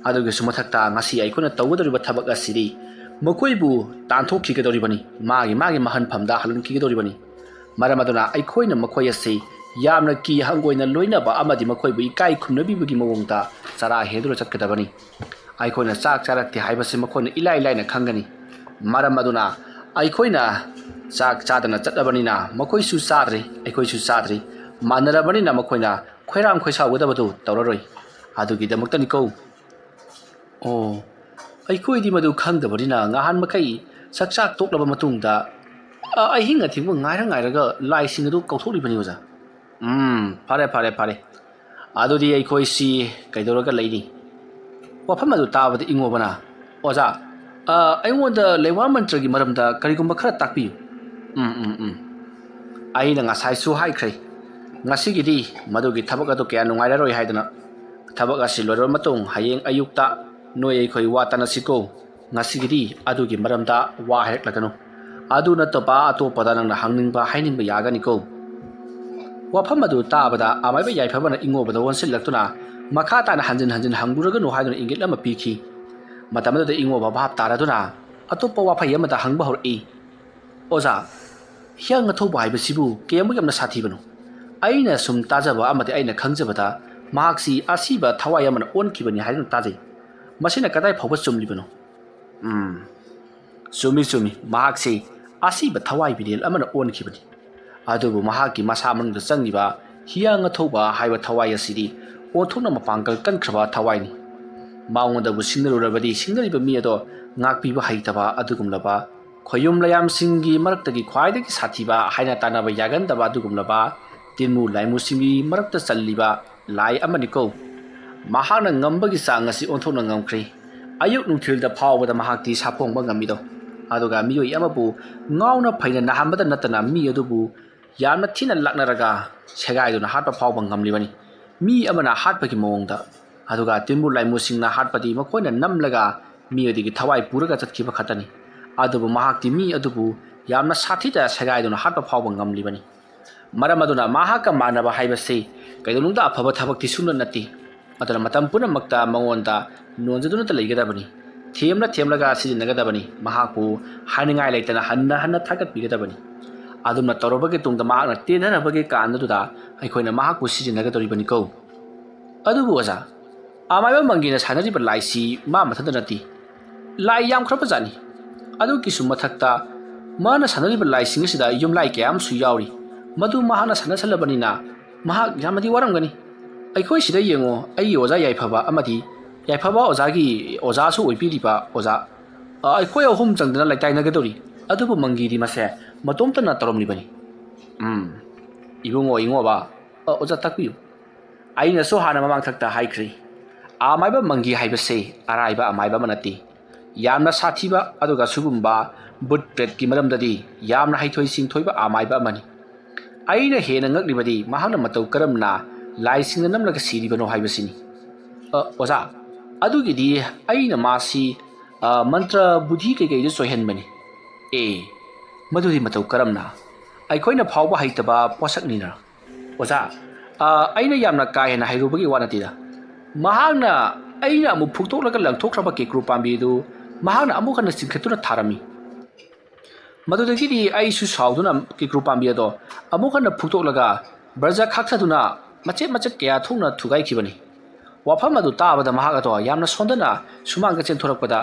ꯑꯗꯨꯒꯤꯁꯨ ꯃꯊꯛꯇ ꯉꯁꯤ ꯑꯩꯈꯣꯏꯅ ꯇꯧꯒꯗꯧꯔꯤꯕ ꯊꯕꯛ ꯑꯁꯤꯗꯤ ꯃꯈꯣꯏꯕꯨ ꯇꯥꯟꯊꯣꯛꯈꯤꯒꯗꯧꯔꯤꯕꯅꯤ, ꯃꯥꯒꯤ ꯃꯥꯒꯤ ꯃꯍꯟꯐꯝꯗ ꯍꯜꯍꯟꯈꯤꯒꯗꯧꯔꯤꯕꯅꯤ꯫ ꯃꯔꯝ ꯑꯗꯨꯅ ꯑꯩꯈꯣꯏꯅ ꯃꯈꯣꯏ ꯑꯁꯤ ꯌꯥꯝꯅ ꯀꯤ ꯍꯪꯒꯣꯏꯅ ꯂꯣꯏꯅꯕ ꯑꯃꯗꯤ ꯃꯈꯣꯏꯕꯨ ꯏꯀꯥꯏ ꯈꯨꯝꯅꯕꯤꯕꯒꯤ ꯃꯑꯣꯡꯗ ꯆꯔꯥ ꯍꯦꯟꯗꯨꯅ ꯆꯠꯀꯗꯕꯅꯤ꯫ ꯑꯩꯈꯣꯏꯅ ꯆꯥꯛ ꯆꯥꯔꯛꯇꯦ ꯍꯥꯏꯕꯁꯤ ꯃꯈꯣꯏꯅ ꯏꯂꯥꯏ ꯂꯥꯏꯅ ꯈꯪꯒꯅꯤ꯫ ꯃꯔꯝ ꯑꯗꯨꯅ ꯑꯩꯈꯣꯏꯅ ꯆꯥꯛ ꯆꯥꯗꯅ ꯆꯠꯂꯕꯅꯤꯅ ꯃꯈꯣꯏꯁꯨ ꯆꯥꯗ꯭ꯔꯤ, ꯑꯩꯈꯣꯏꯁꯨ ꯆꯥꯗ꯭ꯔꯤ꯫ ꯃꯥꯟꯅꯔꯕꯅꯤꯅ ꯃꯈꯣꯏꯅ ꯈꯣꯏꯔꯥꯡ ꯈꯣꯏꯁꯥꯎꯒꯗꯕꯗꯨ ꯇꯧꯔꯔꯣꯏ꯫ ꯑꯗꯨꯒꯤꯗꯃꯛꯇꯅꯤꯀꯣ꯫ ꯑꯣ, ꯑꯩꯈꯣꯏꯗꯤ ꯃꯗꯨ ꯈꯪꯗꯕꯅꯤꯅ ꯉꯍꯥꯟ ꯃꯈꯩ ꯆꯥꯛꯆꯥ ꯇꯣꯛꯂꯕ ꯃꯇꯨꯡꯗ, ꯑ, ꯑꯍꯤꯡ ꯑꯊꯦꯡꯕ ꯉꯥꯏꯔ ꯉꯥꯏꯔꯒ ꯂꯥꯏꯁꯤꯡ ꯑꯗꯨ ꯀꯧꯊꯣꯛꯂꯤꯕꯅꯤ, ꯑꯣꯖꯥ꯫ ꯎꯝ, ꯐꯔꯦ, ꯐꯔꯦ, ꯐꯔꯦ꯫ ꯑꯗꯨꯗꯤ ꯑꯩꯈꯣꯏꯁꯤ ꯀꯩꯗꯧꯔꯒ ꯂꯩꯅꯤ? ꯋꯥꯐꯝ ꯑꯗꯨ ꯇꯥꯕꯗ ꯏꯉꯣꯕꯅ, "ꯑꯣꯖꯥ, ꯑ, ꯑꯩꯉꯣꯟꯗ ꯂꯩꯋꯥ ꯃꯟꯇ꯭ꯔꯒꯤ ꯃꯔꯝꯗ ꯀꯔꯤꯒꯨꯝꯕ ꯈꯔ ꯇꯥꯛꯄꯤꯌꯨ"꯫ "ꯎꯝ, ꯎꯝ, ꯎꯝ꯫ ꯑꯩꯅ ꯉꯁꯥꯏꯁꯨ ꯍꯥꯏꯈ꯭ꯔꯦ, ꯉꯁꯤꯒꯤꯗꯤ ꯃꯗꯨꯒꯤ ꯊꯕꯛ ꯑꯗꯨ ꯀꯌꯥ ꯅꯨꯡꯉꯥꯏꯔꯔꯣꯏ ꯍꯥꯏꯗꯅ꯫ ꯊꯕꯛ ꯑꯁꯤ ꯂꯣꯏꯔꯕ ꯃꯇꯨꯡ ꯍꯌꯦꯡ ꯑꯌꯨꯛꯇ ꯅꯣꯏ ꯑꯩꯈꯣꯏ ꯋꯥ ꯇꯥꯅꯁꯤꯀꯣ꯫ ꯉꯁꯤꯒꯤꯗꯤ ꯑꯗꯨꯒꯤ ꯃꯔꯝꯗ ꯋꯥ ꯍꯥꯏꯔꯛꯂꯒꯅꯨ꯫ ꯑꯗꯨ ꯅꯠꯇꯕ ꯑꯇꯣꯞꯄꯗ ꯅꯪꯅ ꯍꯪꯅꯤꯡꯕ ꯍꯥꯏꯅꯤꯡꯕ ꯌꯥꯒꯅꯤꯀꯣ"꯫ ꯋꯥꯐꯝ ꯑꯗꯨ ꯇꯥꯕꯗ ꯑꯃꯥꯏꯕ ꯌꯥꯏꯐꯕꯅ ꯏꯉꯣꯕꯗ ꯑꯣꯟꯁꯤꯜꯂꯛꯇꯨꯅ, "ꯃꯈꯥ ꯇꯥꯅ ꯍꯟꯖꯤꯟ ꯍꯟꯖꯤꯟ ꯍꯪꯂꯨꯔꯒꯅꯨ" ꯍꯥꯏꯗꯨꯅ ꯏꯪꯒꯤꯠ ꯑꯃ ꯄꯤꯈꯤ꯫ ꯃꯇꯝ ꯑꯗꯨꯗ ꯏꯉꯣꯕ ꯚꯥꯞ ꯇꯥꯔꯗꯨꯅ ꯑꯇꯣꯞꯄ ꯋꯥꯐꯩ ꯑꯃꯗ ꯍꯪꯕ ꯍꯧꯔꯛꯏ꯫ "ꯑꯣꯖꯥ, ꯍꯤꯌꯥꯡ ꯑꯊꯧꯕ ꯍꯥꯏꯕꯁꯤꯕꯨ ꯀꯌꯥꯃꯨꯛ ꯌꯥꯝꯅ ꯁꯥꯊꯤꯕꯅꯣ? ꯑꯩꯅ ꯁꯨꯝ ꯇꯥꯖꯕ ꯑꯃꯗꯤ ꯑꯩꯅ ꯈꯪꯖꯕꯗ ꯃꯍꯥꯛꯁꯤ ꯑꯁꯤꯕ ꯊꯋꯥꯏ ꯑꯃꯅ ꯑꯣꯟꯈꯤꯕꯅꯤ ꯍꯥꯏꯗꯨꯅ ꯇꯥꯖꯩ꯫ ꯃꯁꯤꯅ ꯀꯗꯥꯏ ꯐꯥꯎꯕ ꯆꯨꯝꯂꯤꯕꯅꯣ?" "ꯎꯝ, ꯆꯨꯝꯃꯤ, ꯆꯨꯝꯃꯤ꯫ ꯃꯍꯥꯛꯁꯤ ꯑꯁꯤꯕ ꯊꯋꯥꯏ ꯃꯤꯔꯦꯜ ꯑꯃꯅ ꯑꯣꯟꯈꯤꯕꯅꯤ꯫ ꯑꯗꯨꯕꯨ ꯃꯍꯥꯛꯀꯤ ꯃꯁꯥ ꯃꯅꯨꯡꯗ ꯆꯪꯂꯤꯕ ꯍꯤꯌꯥꯡ ꯑꯊꯧꯕ ꯍꯥꯏꯕ ꯊꯋꯥꯏ ꯑꯁꯤꯗꯤ ꯑꯣꯟꯊꯣꯛꯅ ꯃꯄꯥꯡꯒꯜ ꯀꯟꯈ꯭ꯔꯕ ꯊꯋꯥꯏꯅꯤ꯫ ꯃꯉꯣꯟꯗꯕꯨ ꯁꯤꯡꯅꯔꯨꯔꯕꯗꯤ ꯁꯤꯡꯅꯔꯤꯕ ꯃꯤ ꯑꯗꯣ ꯉꯥꯛꯄꯤꯕ ꯍꯩꯇꯕ ꯑꯗꯨꯒꯨꯝꯂꯕ, ꯈꯣꯌꯨꯝ ꯂꯌꯥꯝꯁꯤꯡꯒꯤ ꯃꯔꯛꯇꯒꯤ ꯈ꯭ꯋꯥꯏꯗꯒꯤ ꯁꯥꯊꯤꯕ ꯍꯥꯏꯅ ꯇꯥꯟꯅꯕ ꯌꯥꯒꯟꯗꯕ ꯑꯗꯨꯒꯨꯝꯂꯕ, ꯇꯤꯟꯃꯨ ꯂꯥꯏꯃꯨꯁꯤꯡꯒꯤ ꯃꯔꯛꯇ ꯆꯜꯂꯤꯕ ꯂꯥꯏ ꯑꯃꯅꯤꯀꯣ꯫ ꯃꯍꯥꯛꯅ ꯉꯝꯕꯒꯤ ꯆꯥꯡ ꯑꯁꯤ ꯑꯣꯟꯊꯣꯛꯅ ꯉꯝꯈ꯭ꯔꯦ꯫ ꯑꯌꯨꯛ ꯅꯨꯡꯊꯤꯜꯗ ꯐꯥꯎꯕꯗ ꯃꯍꯥꯛꯇꯤ ꯁꯥꯐꯣꯡꯕ ꯉꯝꯃꯤꯗꯣ꯫ ꯑꯗꯨꯒ ꯃꯤꯑꯣꯏ ꯑꯃꯕꯨ ꯉꯥꯎꯅ ꯐꯩꯅ ꯅꯥꯍꯟꯕꯗ ꯅꯠꯇꯅ ꯃꯤ ꯑꯗꯨꯕꯨ ꯌꯥꯝꯅ ꯊꯤꯅ ꯂꯥꯛꯅꯔꯒ ꯁꯦꯒꯥꯏꯗꯨꯅ ꯍꯥꯠꯄ ꯐꯥꯎꯕ ꯉꯝꯂꯤꯕꯅꯤ꯫ ꯃꯤ ꯑꯃꯅ ꯍꯥꯠꯄꯒꯤ ꯃꯑꯣꯡꯗ꯫ ꯑꯗꯨꯒ ꯇꯤꯟꯕꯨ ꯂꯥꯏꯃꯨꯁꯤꯡꯅ ꯍꯥꯠꯄꯗꯤ ꯃꯈꯣꯏꯅ ꯅꯝꯂꯒ ꯃꯤ ꯑꯗꯨꯒꯤ ꯊꯋꯥꯏ ꯄꯨꯔꯒ ꯆꯠꯈꯤꯕ ꯈꯛꯇꯅꯤ꯫ ꯑꯗꯨꯕꯨ ꯃꯍꯥꯛꯇꯤ ꯃꯤ ꯑꯗꯨꯕꯨ ꯌꯥꯝꯅ ꯁꯥꯊꯤꯅ ꯁꯦꯒꯥꯏꯗꯨꯅ ꯍꯥꯠꯄ ꯐꯥꯎꯕ ꯉꯝꯂꯤꯕꯅꯤ꯫ ꯃꯔꯝ ꯑꯗꯨꯅ ꯃꯍꯥꯛꯀ ꯃꯥꯟꯅꯕ ꯍꯥꯏꯕꯁꯤ ꯀꯩꯗꯧꯅꯨꯡꯗ ꯑꯐꯕ ꯊꯕꯛꯇꯤ ꯁꯨꯡꯅ ꯅꯠꯇꯦ꯫ ꯑꯗꯨꯅ ꯃꯇꯝ ꯄꯨꯝꯅꯃꯛꯇ ꯃꯉꯣꯟꯗ ꯅꯣꯟꯖꯗꯨꯅꯇ ꯂꯩꯒꯗꯕꯅꯤ꯫ ꯊꯦꯝꯂ ꯊꯦꯝꯂꯒ ꯁꯤꯖꯤꯟꯅꯒꯗꯕꯅꯤ꯫ ꯃꯍꯥꯛꯄꯨ ꯍꯥꯏꯅꯤꯡꯉꯥꯏ ꯂꯩꯇꯅ ꯍꯟꯅ ꯍꯟꯅ ꯊꯥꯒꯠꯄꯤꯒꯗꯕꯅꯤ꯫ ꯑꯗꯨꯝꯅ ꯇꯧꯔꯕꯒꯤ ꯇꯨꯡꯗ ꯃꯍꯥꯛꯅ ꯇꯦꯟꯊꯔꯕꯒꯤ ꯀꯥꯟ ꯑꯗꯨꯗ ꯑꯩꯈꯣꯏꯅ ꯃꯍꯥꯛꯄꯨ ꯁꯤꯖꯤꯟꯅꯒꯗꯧꯔꯤꯕꯅꯤꯀꯣ꯫ ꯑꯗꯨꯕꯨ ꯑꯣꯖꯥ, ꯑꯃꯥꯏꯕ ꯃꯪꯒꯤꯅ ꯁꯥꯟꯅꯔꯤꯕ ꯂꯥꯏꯁꯤ ꯃꯥ ꯃꯊꯟꯇ ꯅꯠꯇꯦ꯫ ꯂꯥꯏ ꯌꯥꯝꯈ꯭ꯔꯕꯖꯥꯠꯅꯤ꯫ ꯑꯗꯨꯒꯤꯁꯨ ꯃꯊꯛꯇ ꯃꯥꯅ ꯁꯥꯟꯅꯔꯤꯕ ꯂꯥꯏꯁꯤꯡ ꯑꯁꯤꯗ ꯌꯨꯝꯂꯥꯏ ꯀꯌꯥ ꯑꯃꯁꯨ ꯌꯥꯎꯔꯤ꯫ ꯃꯗꯨ ꯃꯍꯥꯛꯅ ꯁꯥꯟꯅꯁꯜꯂꯕꯅꯤꯅ ꯃꯍꯥꯛ ꯌꯥꯝꯅꯗꯤ ꯋꯥꯔꯝꯒꯅꯤ꯫ ꯑꯩꯈꯣꯏ ꯁꯤꯗ ꯌꯦꯡꯉꯣ, ꯑꯩꯒꯤ ꯑꯣꯖꯥ ꯌꯥꯏꯐꯕ ꯑꯃꯗꯤ ꯌꯥꯏꯐꯕ ꯑꯣꯖꯥꯒꯤ ꯑꯣꯖꯥꯁꯨ ꯑꯣꯏꯕꯤꯔꯤꯕ ꯑꯣꯖꯥ, ꯑ, ꯑꯩꯈꯣꯏ ꯑꯍꯨꯝ ꯆꯪꯗꯅ ꯂꯩꯇꯥꯏꯅꯒꯗꯧꯔꯤ꯫ ꯑꯗꯨꯕꯨ ꯃꯪꯒꯤꯗꯤ ꯃꯁꯦ ꯃꯇꯣꯝꯇꯅ ꯇꯧꯔꯝꯂꯤꯕꯅꯤ꯫ ꯎꯝ, ꯏꯕꯨꯡꯉꯣ, ꯏꯉꯣꯕ, ꯑ, ꯑꯣꯖꯥ ꯇꯥꯛꯄꯤꯌꯨ꯫ ꯑꯩꯅꯁꯨ ꯍꯥꯟꯅ ꯃꯃꯥꯡꯊꯛꯇ ꯍꯥꯏꯈ꯭ꯔꯦ, ꯑꯃꯥꯏꯕ ꯃꯪꯒꯤ ꯍꯥꯏꯕꯁꯦ ꯑꯔꯥꯏꯕ ꯑꯃꯥꯏꯕ ꯑꯃ ꯅꯠꯇꯦ꯫ ꯌꯥꯝꯅ ꯁꯥꯊꯤꯕ, ꯑꯗꯨꯒ ꯁꯤꯒꯨꯝꯕ ꯕꯨꯠ ꯄ꯭ꯔꯦꯠꯀꯤ ꯃꯔꯝꯗꯗꯤ ꯌꯥꯝꯅ ꯍꯩꯊꯣꯏ ꯁꯤꯡꯊꯣꯏꯕ ꯑꯃꯥꯏꯕ ꯑꯃꯅꯤ꯫ ꯑꯩꯅ ꯍꯦꯟꯅ ꯉꯛꯂꯤꯕꯗꯤ ꯃꯍꯥꯛꯅ ꯃꯇꯧ ꯀꯔꯝꯅ ꯂꯥꯏꯁꯤꯡꯅ ꯅꯝꯂꯒ ꯁꯤꯔꯤꯕꯅꯣ ꯍꯥꯏꯕꯁꯤꯅꯤ꯫ ꯑ, ꯑꯣꯖꯥ, ꯑꯗꯨꯒꯤꯗꯤ ꯑꯩꯅ ꯃꯥꯁꯤ, ꯑ, ꯃꯟꯇ꯭ꯔ ꯕꯨꯙꯤ ꯀꯩꯀꯩꯗꯨ ꯆꯣꯏꯍꯟꯕꯅꯤ꯫ ꯑꯦ, ꯃꯗꯨꯗꯤ ꯃꯇꯧ ꯀꯔꯝꯅ? ꯑꯩꯈꯣꯏꯅ ꯐꯥꯎꯕ ꯍꯩꯇꯕ ꯄꯣꯠꯁꯛꯅꯤꯅ꯫ ꯑꯣꯖꯥ, ꯑ, ꯑꯩꯅ ꯌꯥꯝꯅ ꯀꯥ ꯍꯦꯟꯅ ꯍꯩꯔꯨꯕꯒꯤ ꯋꯥ ꯅꯠꯇꯦꯗ꯫ ꯃꯍꯥꯛꯅ, ꯑꯩꯅ ꯑꯃꯨꯛ ꯐꯨꯛꯇꯣꯛꯂꯒ ꯂꯪꯊꯣꯛꯈ꯭ꯔꯕ ꯀꯦꯀ꯭ꯔꯨ ꯄꯥꯝꯕꯤ ꯑꯗꯨ ꯃꯍꯥꯛꯅ ꯑꯃꯨꯛ ꯍꯟꯅ ꯆꯤꯡꯈꯠꯇꯨꯅ ꯊꯥꯔꯝꯃꯤ꯫ ꯃꯗꯨꯗꯒꯤꯗꯤ ꯑꯩꯁꯨ ꯁꯥꯎꯗꯨꯅ ꯀꯦꯀ꯭ꯔꯨ ꯄꯥꯝꯕꯤ ꯑꯗꯣ ꯑꯃꯨꯛ ꯍꯟꯅ ꯐꯨꯛꯇꯣꯛꯂꯒ ꯕ꯭ꯔꯖ ꯈꯥꯛꯊꯗꯨꯅ ꯃꯆꯦꯠ ꯃꯆꯦꯠ ꯀꯌꯥ ꯊꯣꯛꯅ ꯊꯨꯒꯥꯏꯈꯤꯕꯅꯤ꯫ ꯋꯥꯐꯝ ꯑꯗꯨ ꯇꯥꯕꯗ ꯃꯍꯥꯛ ꯑꯗꯣ ꯌꯥꯝꯅ ꯁꯣꯟꯗꯅ ꯁꯨꯃꯥꯡꯗ ꯆꯦꯟꯊꯣꯔꯛꯄꯗ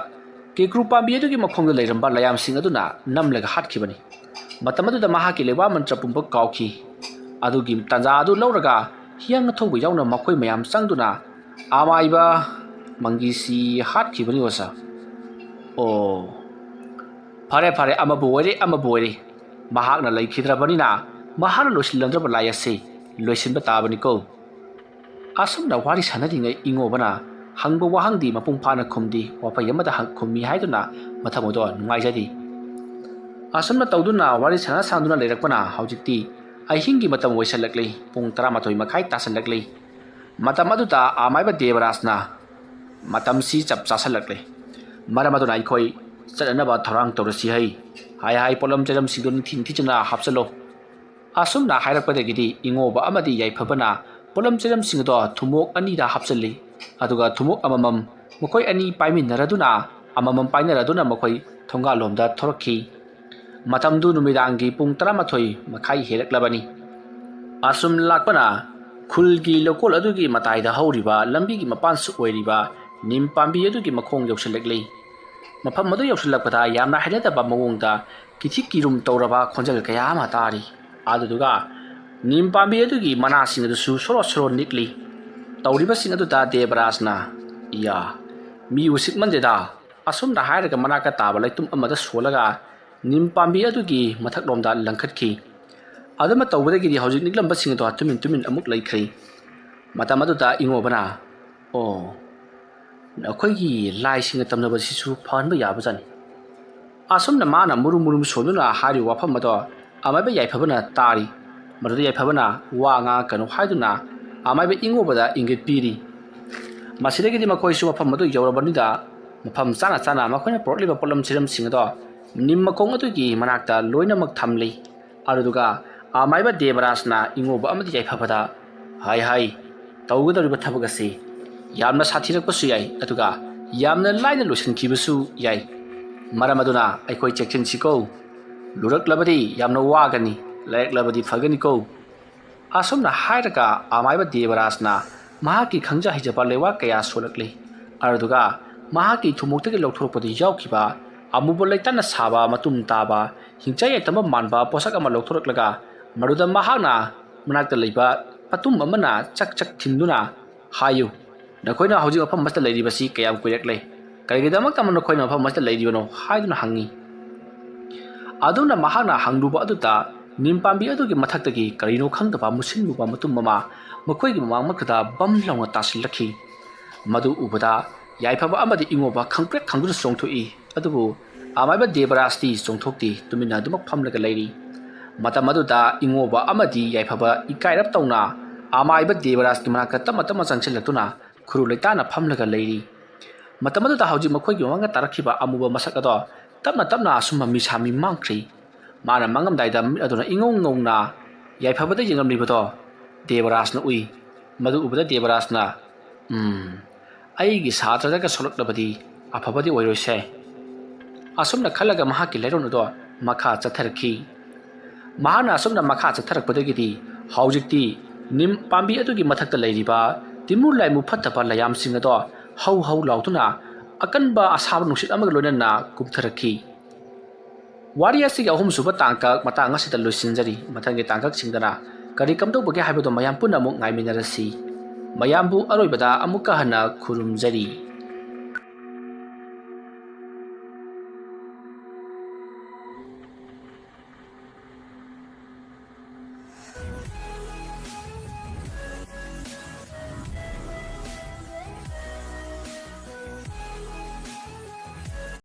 ꯀꯦꯀ꯭ꯔꯨ ꯄꯥꯝꯕꯤ ꯑꯗꯨꯒꯤ ꯃꯈꯣꯡꯗ ꯂꯩꯔꯝꯕ ꯂꯌꯥꯝꯁꯤꯡ ꯑꯗꯨꯅ ꯅꯝꯂꯒ ꯍꯥꯠꯈꯤꯕꯅꯤ꯫ ꯃꯇꯝ ꯑꯗꯨꯗ ꯃꯍꯥꯛꯀꯤ ꯂꯩꯋꯥ ꯃꯟꯇ꯭ꯔ ꯄꯨꯝꯕ ꯀꯥꯎꯈꯤ꯫ ꯑꯗꯨꯒꯤ ꯇꯥꯟꯖꯥ ꯑꯗꯨ ꯂꯧꯔꯒ ꯍꯤꯌꯥꯡ ꯑꯊꯧꯕ ꯌꯥꯎꯅ ꯃꯈꯣꯏ ꯃꯌꯥꯝ ꯆꯪꯗꯨꯅ ꯑꯃꯥꯏꯕ ꯃꯪꯒꯤꯁꯤ ꯍꯥꯠꯈꯤꯕꯅꯤ, ꯑꯣꯖꯥ꯫ ꯑꯣ, ꯐꯔꯦ, ꯐꯔꯦ, ꯑꯃꯕꯨ ꯑꯣꯏꯔꯦ, ꯑꯃꯕꯨ ꯑꯣꯏꯔꯦ꯫ ꯃꯍꯥꯛꯅ ꯂꯩꯈꯤꯗ꯭ꯔꯕꯅꯤꯅ ꯃꯍꯥꯛꯅ ꯂꯣꯏꯁꯤꯜꯂꯝꯗ꯭ꯔꯕ ꯂꯥꯏ ꯑꯁꯤ ꯂꯣꯏꯁꯤꯟꯕ ꯇꯥꯕꯅꯤꯀꯣ꯫ ꯑꯁꯨꯝꯅ ꯋꯥꯔꯤ ꯁꯥꯟꯅꯔꯤꯉꯩ ꯏꯉꯣꯕꯅ ꯍꯪꯕ ꯋꯥꯍꯪꯗꯤ ꯃꯄꯨꯡ ꯐꯥꯅ ꯈꯨꯝꯗꯦ, ꯋꯥꯐꯩ ꯑꯃꯗ ꯍꯪ-, ꯈꯨꯝꯃꯤ ꯍꯥꯏꯗꯨꯅ ꯃꯊꯃꯣꯏꯗꯣ ꯅꯨꯡꯉꯥꯏꯖꯗꯦ꯫ ꯑꯁꯨꯝꯅ ꯇꯧꯗꯨꯅ ꯋꯥꯔꯤ ꯁꯥꯟꯅ ꯁꯥꯟꯗꯨꯅ ꯂꯩꯔꯛꯄꯅ ꯍꯧꯖꯤꯛꯇꯤ ꯑꯍꯤꯡꯒꯤ ꯃꯇꯝ ꯑꯣꯏꯁꯜꯂꯛꯂꯤ, ꯄꯨꯡ ꯇꯔꯥꯃꯥꯊꯣꯏ ꯃꯈꯥꯏ ꯇꯥꯁꯜꯂꯛꯂꯤ꯫ ꯃꯇꯝ ꯑꯗꯨꯗ ꯑꯃꯥꯏꯕ ꯗꯦꯕꯔꯥꯖꯅ ꯃꯇꯝꯁꯤ ꯆꯞ ꯆꯥꯁꯜꯂꯛꯂꯦ꯫ ꯃꯔꯝ ꯑꯗꯨꯅ ꯑꯩꯈꯣꯏ ꯆꯠꯅꯅꯕ ꯊꯧꯔꯥꯡ ꯇꯧꯔꯁꯤ ꯍꯩ꯫ ꯍꯥꯏ ꯍꯥꯏ ꯄꯣꯠꯂꯝ ꯆꯩꯔꯝꯁꯤꯡꯗꯨ ꯅꯤꯡꯊꯤ ꯅꯤꯡꯊꯤꯖꯅ ꯍꯥꯞꯆꯜꯂꯣ꯫ ꯑꯁꯨꯝꯅ ꯍꯥꯏꯔꯛꯄꯗꯒꯤꯗꯤ ꯏꯉꯣꯕ ꯑꯃꯗꯤ ꯌꯥꯏꯐꯕꯅ ꯄꯣꯠꯂꯝ ꯆꯩꯔꯝꯁꯤꯡ ꯑꯗꯣ ꯊꯨꯝꯃꯣꯛ ꯑꯅꯤꯗ ꯍꯥꯞꯆꯤꯜꯂꯤ꯫ ꯑꯗꯨꯒ ꯊꯨꯝꯃꯣꯛ ꯑꯃꯃꯝ ꯃꯈꯣꯏ ꯑꯅꯤ ꯄꯥꯏꯃꯤꯟꯅꯔꯗꯨꯅ, ꯑꯃꯃꯝ ꯄꯥꯏꯅꯔꯗꯨꯅ ꯃꯈꯣꯏ ꯊꯣꯡꯒꯥꯜꯂꯣꯝꯗ ꯊꯣꯔꯛꯈꯤ꯫ ꯃꯇꯝꯗꯨ ꯅꯨꯃꯤꯗꯥꯡꯒꯤ ꯄꯨꯡ ꯇꯔꯥꯃꯥꯊꯣꯏ ꯃꯈꯥꯏ ꯍꯦꯜꯂꯛꯂꯕꯅꯤ꯫ ꯑꯁꯨꯝ ꯂꯥꯛꯄꯅ ꯈꯨꯜꯒꯤ ꯂꯧꯀꯣꯜ ꯑꯗꯨꯒꯤ ꯃꯇꯥꯏꯗ ꯍꯧꯔꯤꯕ ꯂꯝꯕꯤꯒꯤ ꯃꯄꯥꯟꯁꯨ ꯑꯣꯏꯔꯤꯕ ꯅꯤꯝ ꯄꯥꯝꯕꯤ ꯑꯗꯨꯒꯤ ꯃꯈꯣꯡ ꯌꯧꯁꯤꯜꯂꯛꯂꯤ꯫ ꯃꯐꯝ ꯑꯗꯨ ꯌꯧꯁꯤꯜꯂꯛꯄꯗ ꯌꯥꯝꯅ ꯍꯩꯅꯗꯕ ꯃꯑꯣꯡꯗ ꯀꯤꯊꯤ ꯀꯤꯔꯨꯝ ꯇꯧꯔꯕ ꯈꯣꯟꯖꯦꯜ ꯀꯌꯥ ꯑꯃ ꯇꯥꯔꯤ꯫ ꯑꯗꯨꯗꯨꯒ ꯅꯤꯝ ꯄꯥꯝꯕꯤ ꯑꯗꯨꯒꯤ ꯃꯅꯥꯁꯤꯡ ꯑꯗꯨꯁꯨ ꯁꯣꯔꯣ ꯁꯣꯔꯣ ꯅꯤꯛꯂꯤ꯫ ꯇꯧꯔꯤꯕꯁꯤꯡ ꯑꯗꯨꯗ ꯗꯦꯕꯔꯥꯖꯅ, "ꯏꯌꯥ, ꯃꯤ ꯎꯁꯤꯠꯃꯟꯗꯦꯗ!" ꯑꯁꯨꯝꯅ ꯍꯥꯏꯔꯒ ꯃꯅꯥꯛꯇ ꯇꯥꯕ ꯂꯩꯇꯨꯝ ꯑꯃꯗ ꯁꯣꯜꯂꯒ ꯅꯤꯝ ꯄꯥꯝꯕꯤ ꯑꯗꯨꯒꯤ ꯃꯊꯛꯂꯣꯝꯗ ꯂꯪꯈꯠꯈꯤ꯫ ꯑꯗꯨꯃ ꯇꯧꯕꯗꯒꯤꯗꯤ ꯍꯧꯖꯤꯛ ꯅꯤꯛꯂꯝꯕꯁꯤꯡ ꯑꯗꯣ ꯇꯨꯃꯤꯟ ꯇꯨꯃꯤꯟ ꯑꯃꯨꯛ ꯂꯩꯈ꯭ꯔꯦ꯫ ꯃꯇꯝ ꯑꯗꯨꯗ ꯏꯉꯣꯕꯅ, "ꯑꯣ, ꯅꯈꯣꯏꯒꯤ ꯂꯥꯏꯁꯤꯡꯅ ꯇꯝꯅꯕꯁꯤꯁꯨ ꯐꯍꯟꯕ ꯌꯥꯕꯖꯥꯠꯅꯤ"꯫ ꯑꯁꯨꯝꯅ ꯃꯥꯅ ꯃꯨꯔꯨꯝ ꯃꯨꯔꯨꯝ ꯁꯣꯟꯗꯨꯅ ꯍꯥꯏꯔꯤꯕ ꯋꯥꯐꯝ ꯑꯗꯣ ꯑꯃꯥꯏꯕ ꯌꯥꯏꯐꯕꯅ ꯇꯥꯔꯤ꯫ ꯃꯗꯨꯗ ꯌꯥꯏꯐꯕꯅ ꯋꯥ ꯉꯥꯡꯉꯛꯀꯅꯨ ꯍꯥꯏꯗꯨꯅ ꯑꯃꯥꯏꯕ ꯏꯉꯣꯕꯗ ꯏꯪꯒꯤꯠ ꯄꯤꯔꯤ꯫ ꯃꯁꯤꯗꯒꯤꯗꯤ ꯃꯈꯣꯏꯁꯨ ꯃꯐꯝ ꯑꯗꯨ ꯌꯧꯔꯕꯅꯤꯗ ꯃꯐꯝ ꯆꯥꯅ ꯆꯥꯅ ꯃꯈꯣꯏꯅ ꯄꯨꯔꯛꯂꯤꯕ ꯄꯣꯠꯂꯝ ꯆꯩꯔꯝꯁꯤꯡ ꯑꯗꯣ ꯅꯤꯝ ꯃꯈꯣꯡ ꯑꯗꯨꯒꯤ ꯃꯅꯥꯛꯇ ꯂꯣꯏꯅꯃꯛ ꯊꯝꯂꯤ꯫ ꯑꯗꯨꯗꯨꯒ ꯑꯃꯥꯏꯕ ꯗꯦꯕꯔꯥꯖꯅ ꯏꯉꯣꯕ ꯑꯃꯗꯤ ꯌꯥꯏꯐꯕꯗ, "ꯍꯥꯏ ꯍꯥꯏ, ꯇꯧꯒꯗꯧꯔꯤꯕ ꯊꯕꯛ ꯑꯁꯤ ꯌꯥꯝꯅ ꯁꯥꯊꯤꯔꯛꯄꯁꯨ ꯌꯥꯏ, ꯑꯗꯨꯒ ꯌꯥꯝꯅ ꯂꯥꯏꯅ ꯂꯣꯏꯁꯤꯟꯈꯤꯕꯁꯨ ꯌꯥꯏ꯫ ꯃꯔꯝ ꯑꯗꯨꯅ ꯑꯩꯈꯣꯏ ꯆꯦꯛꯁꯤꯟꯁꯤꯀꯣ꯫ ꯂꯨꯔꯛꯂꯕꯗꯤ ꯌꯥꯝꯅ ꯋꯥꯒꯅꯤ, ꯂꯥꯏꯔꯛꯂꯕꯗꯤ ꯐꯒꯅꯤꯀꯣ"꯫ ꯑꯁꯨꯝꯅ ꯍꯥꯏꯔꯒ ꯑꯃꯥꯏꯕ ꯗꯦꯕꯔꯥꯖꯅ ꯃꯍꯥꯛꯀꯤ ꯈꯪꯖ ꯍꯩꯖꯕ ꯂꯩꯋꯥ ꯀꯌꯥ ꯁꯣꯜꯂꯛꯂꯤ꯫ ꯑꯗꯨꯗꯨꯒ ꯃꯍꯥꯛꯀꯤ ꯊꯨꯝꯃꯣꯛꯇꯒꯤ ꯂꯧꯊꯣꯔꯛꯄꯗ ꯌꯥꯎꯈꯤꯕ ꯑꯃꯨꯕ ꯂꯩꯇꯥꯅ ꯁꯥꯕ ꯃꯇꯨꯝ ꯇꯥꯕ ꯍꯤꯡꯆꯥꯏ ꯌꯥꯏꯇꯝꯕ ꯃꯥꯟꯕ ꯄꯣꯠꯁꯛ ꯑꯃ ꯂꯧꯊꯣꯔꯛꯂꯒ ꯃꯗꯨꯗ ꯃꯍꯥꯛꯅ ꯃꯅꯥꯛꯇ ꯂꯩꯕ ꯃꯇꯨꯝ ꯑꯃꯅ ꯆꯛ ꯆꯛ ꯊꯤꯟꯗꯨꯅ ꯍꯥꯏꯌꯨ, "ꯅꯈꯣꯏꯅ ꯍꯧꯖꯤꯛ ꯃꯐꯝ ꯑꯁꯤꯗ ꯂꯩꯔꯤꯕꯁꯤ ꯀꯌꯥꯝ ꯀꯨꯏꯔꯛꯂꯦ? ꯀꯔꯤꯒꯤꯗꯃꯛꯇ ꯅꯈꯣꯏꯅ ꯃꯐꯝ ꯑꯁꯤꯗ ꯂꯩꯔꯤꯕꯅꯣ?" ꯍꯥꯏꯗꯨꯅ ꯍꯪꯉꯤ꯫ ꯑꯗꯨꯝꯅ ꯃꯍꯥꯛꯅ ꯍꯪꯂꯨꯕ ꯑꯗꯨꯗ ꯅꯤꯝ ꯄꯥꯝꯕꯤ ꯑꯗꯨꯒꯤ ꯃꯊꯛꯇꯒꯤ ꯀꯔꯤꯅꯣ ꯈꯪꯗꯕ ꯃꯨꯁꯤꯟꯃꯨꯕ ꯃꯇꯨꯝ ꯑꯃ ꯃꯈꯣꯏꯒꯤ ꯃꯃꯥꯡꯃꯛꯇꯗ ꯕꯝ ꯂꯥꯎꯅ ꯇꯥꯁꯤꯜꯂꯛꯈꯤ꯫ ꯃꯗꯨ ꯎꯕꯗ ꯌꯥꯏꯐꯕ ꯑꯃꯗꯤ ꯏꯉꯣꯕ ꯈꯪꯄ꯭ꯔꯦꯛ ꯈꯪꯗꯨꯅ ꯆꯣꯡꯊꯣꯛꯏ꯫ ꯑꯗꯨꯕꯨ ꯑꯃꯥꯏꯕ ꯗꯦꯕꯔꯥꯖꯇꯤ ꯆꯣꯡꯊꯣꯛꯇꯦ, ꯇꯨꯃꯤꯟꯅ ꯑꯗꯨꯃꯛ ꯐꯝꯂꯒ ꯂꯩꯔꯤ꯫ ꯃꯇꯝ ꯑꯗꯨꯗ ꯏꯉꯣꯕ ꯑꯃꯗꯤ ꯌꯥꯏꯐꯕ ꯏꯀꯥꯏꯔꯞ ꯇꯧꯅ ꯑꯃꯥꯏꯕ ꯗꯦꯕꯔꯥꯖꯀꯤ ꯃꯅꯥꯛꯇ ꯇꯞꯅ ꯇꯞꯅ ꯆꯪꯁꯤꯜꯂꯛꯇꯨꯅ ꯈꯨꯔꯨ ꯂꯩꯇꯥꯅ ꯐꯝꯂꯒ ꯂꯩꯔꯤ꯫ ꯃꯇꯝ ꯑꯗꯨꯗ ꯍꯧꯖꯤꯛ ꯃꯈꯣꯏꯒꯤ ꯃꯃꯥꯡꯗ ꯇꯥꯔꯛꯈꯤꯕ ꯑꯃꯨꯕ ꯃꯁꯛ ꯑꯗꯣ ꯇꯞꯅ ꯇꯞꯅ ꯑꯁꯨꯝꯕ ꯃꯤꯁꯥ ꯃꯤ ꯃꯥꯡꯈ꯭ꯔꯤ꯫ ꯃꯥꯅ ꯃꯥꯡꯉꯝꯗꯥꯏꯗ ꯃꯤꯠ ꯑꯗꯨꯅ ꯏꯉꯧ ꯉꯧꯅ ꯌꯥꯏꯐꯕꯗ ꯌꯦꯡꯂꯝꯂꯤꯕꯗꯣ ꯗꯦꯕꯔꯥꯖꯅ ꯎꯏ꯫ ꯃꯗꯨ ꯎꯕꯗ ꯗꯦꯕꯔꯥꯖꯅ, "ꯎꯝ, ꯑꯩꯒꯤ ꯁꯥꯇ꯭ꯔꯗꯒ ꯁꯣꯛꯂꯛꯂꯕꯗꯤ ꯑꯐꯕꯗꯤ ꯑꯣꯏꯔꯣꯏꯁꯦ"꯫ ꯑꯁꯨꯝꯅ ꯈꯜꯂꯒ ꯃꯍꯥꯛꯀꯤ ꯂꯥꯏꯔꯣꯟ ꯑꯗꯣ ꯃꯈꯥ ꯆꯠꯊꯔꯛꯈꯤ꯫ ꯃꯍꯥꯛꯅ ꯑꯁꯨꯝꯅ ꯃꯈꯥ ꯆꯠꯊꯔꯛꯄꯗꯒꯤꯗꯤ ꯍꯧꯖꯤꯛꯇꯤ ꯅꯤꯝ ꯄꯥꯝꯕꯤ ꯑꯗꯨꯒꯤ ꯃꯊꯛꯇ ꯂꯩꯔꯤꯕ ꯇꯤꯃꯨ ꯂꯥꯏꯃꯨ ꯐꯠꯇꯕ ꯂꯩꯌꯥꯝꯁꯤꯡ ꯑꯗꯣ ꯍꯧ ꯍꯧ ꯂꯥꯎꯗꯨꯅ ꯑꯀꯟꯕ ꯑꯁꯥꯕ ꯅꯨꯡꯁꯤꯠ ꯑꯃꯒ ꯂꯣꯏꯅꯅ ꯀꯨꯝꯊꯔꯛꯈꯤ꯫ ꯋꯥꯔꯤ ꯑꯁꯤꯒꯤ ꯑꯍꯨꯝꯁꯨꯕ ꯇꯥꯡꯀꯛ ꯃꯇꯥꯡ ꯑꯁꯤꯗ ꯂꯣꯏꯁꯤꯟꯖꯔꯤ꯫ ꯃꯊꯪꯒꯤ ꯇꯥꯡꯀꯛꯁꯤꯡꯗꯅ ꯀꯔꯤ ꯀꯝꯗꯧꯕꯒꯦ ꯍꯥꯏꯕꯗꯨ ꯃꯌꯥꯝ ꯄꯨꯟꯅ ꯑꯃꯨꯛ ꯉꯥꯏꯃꯤꯟꯅꯔꯁꯤ꯫ ꯃꯌꯥꯝꯕꯨ ꯑꯔꯣꯏꯕꯗ ꯑꯃꯨꯛꯀ ꯍꯟꯅ ꯈꯨꯔꯨꯝꯖꯔꯤ꯫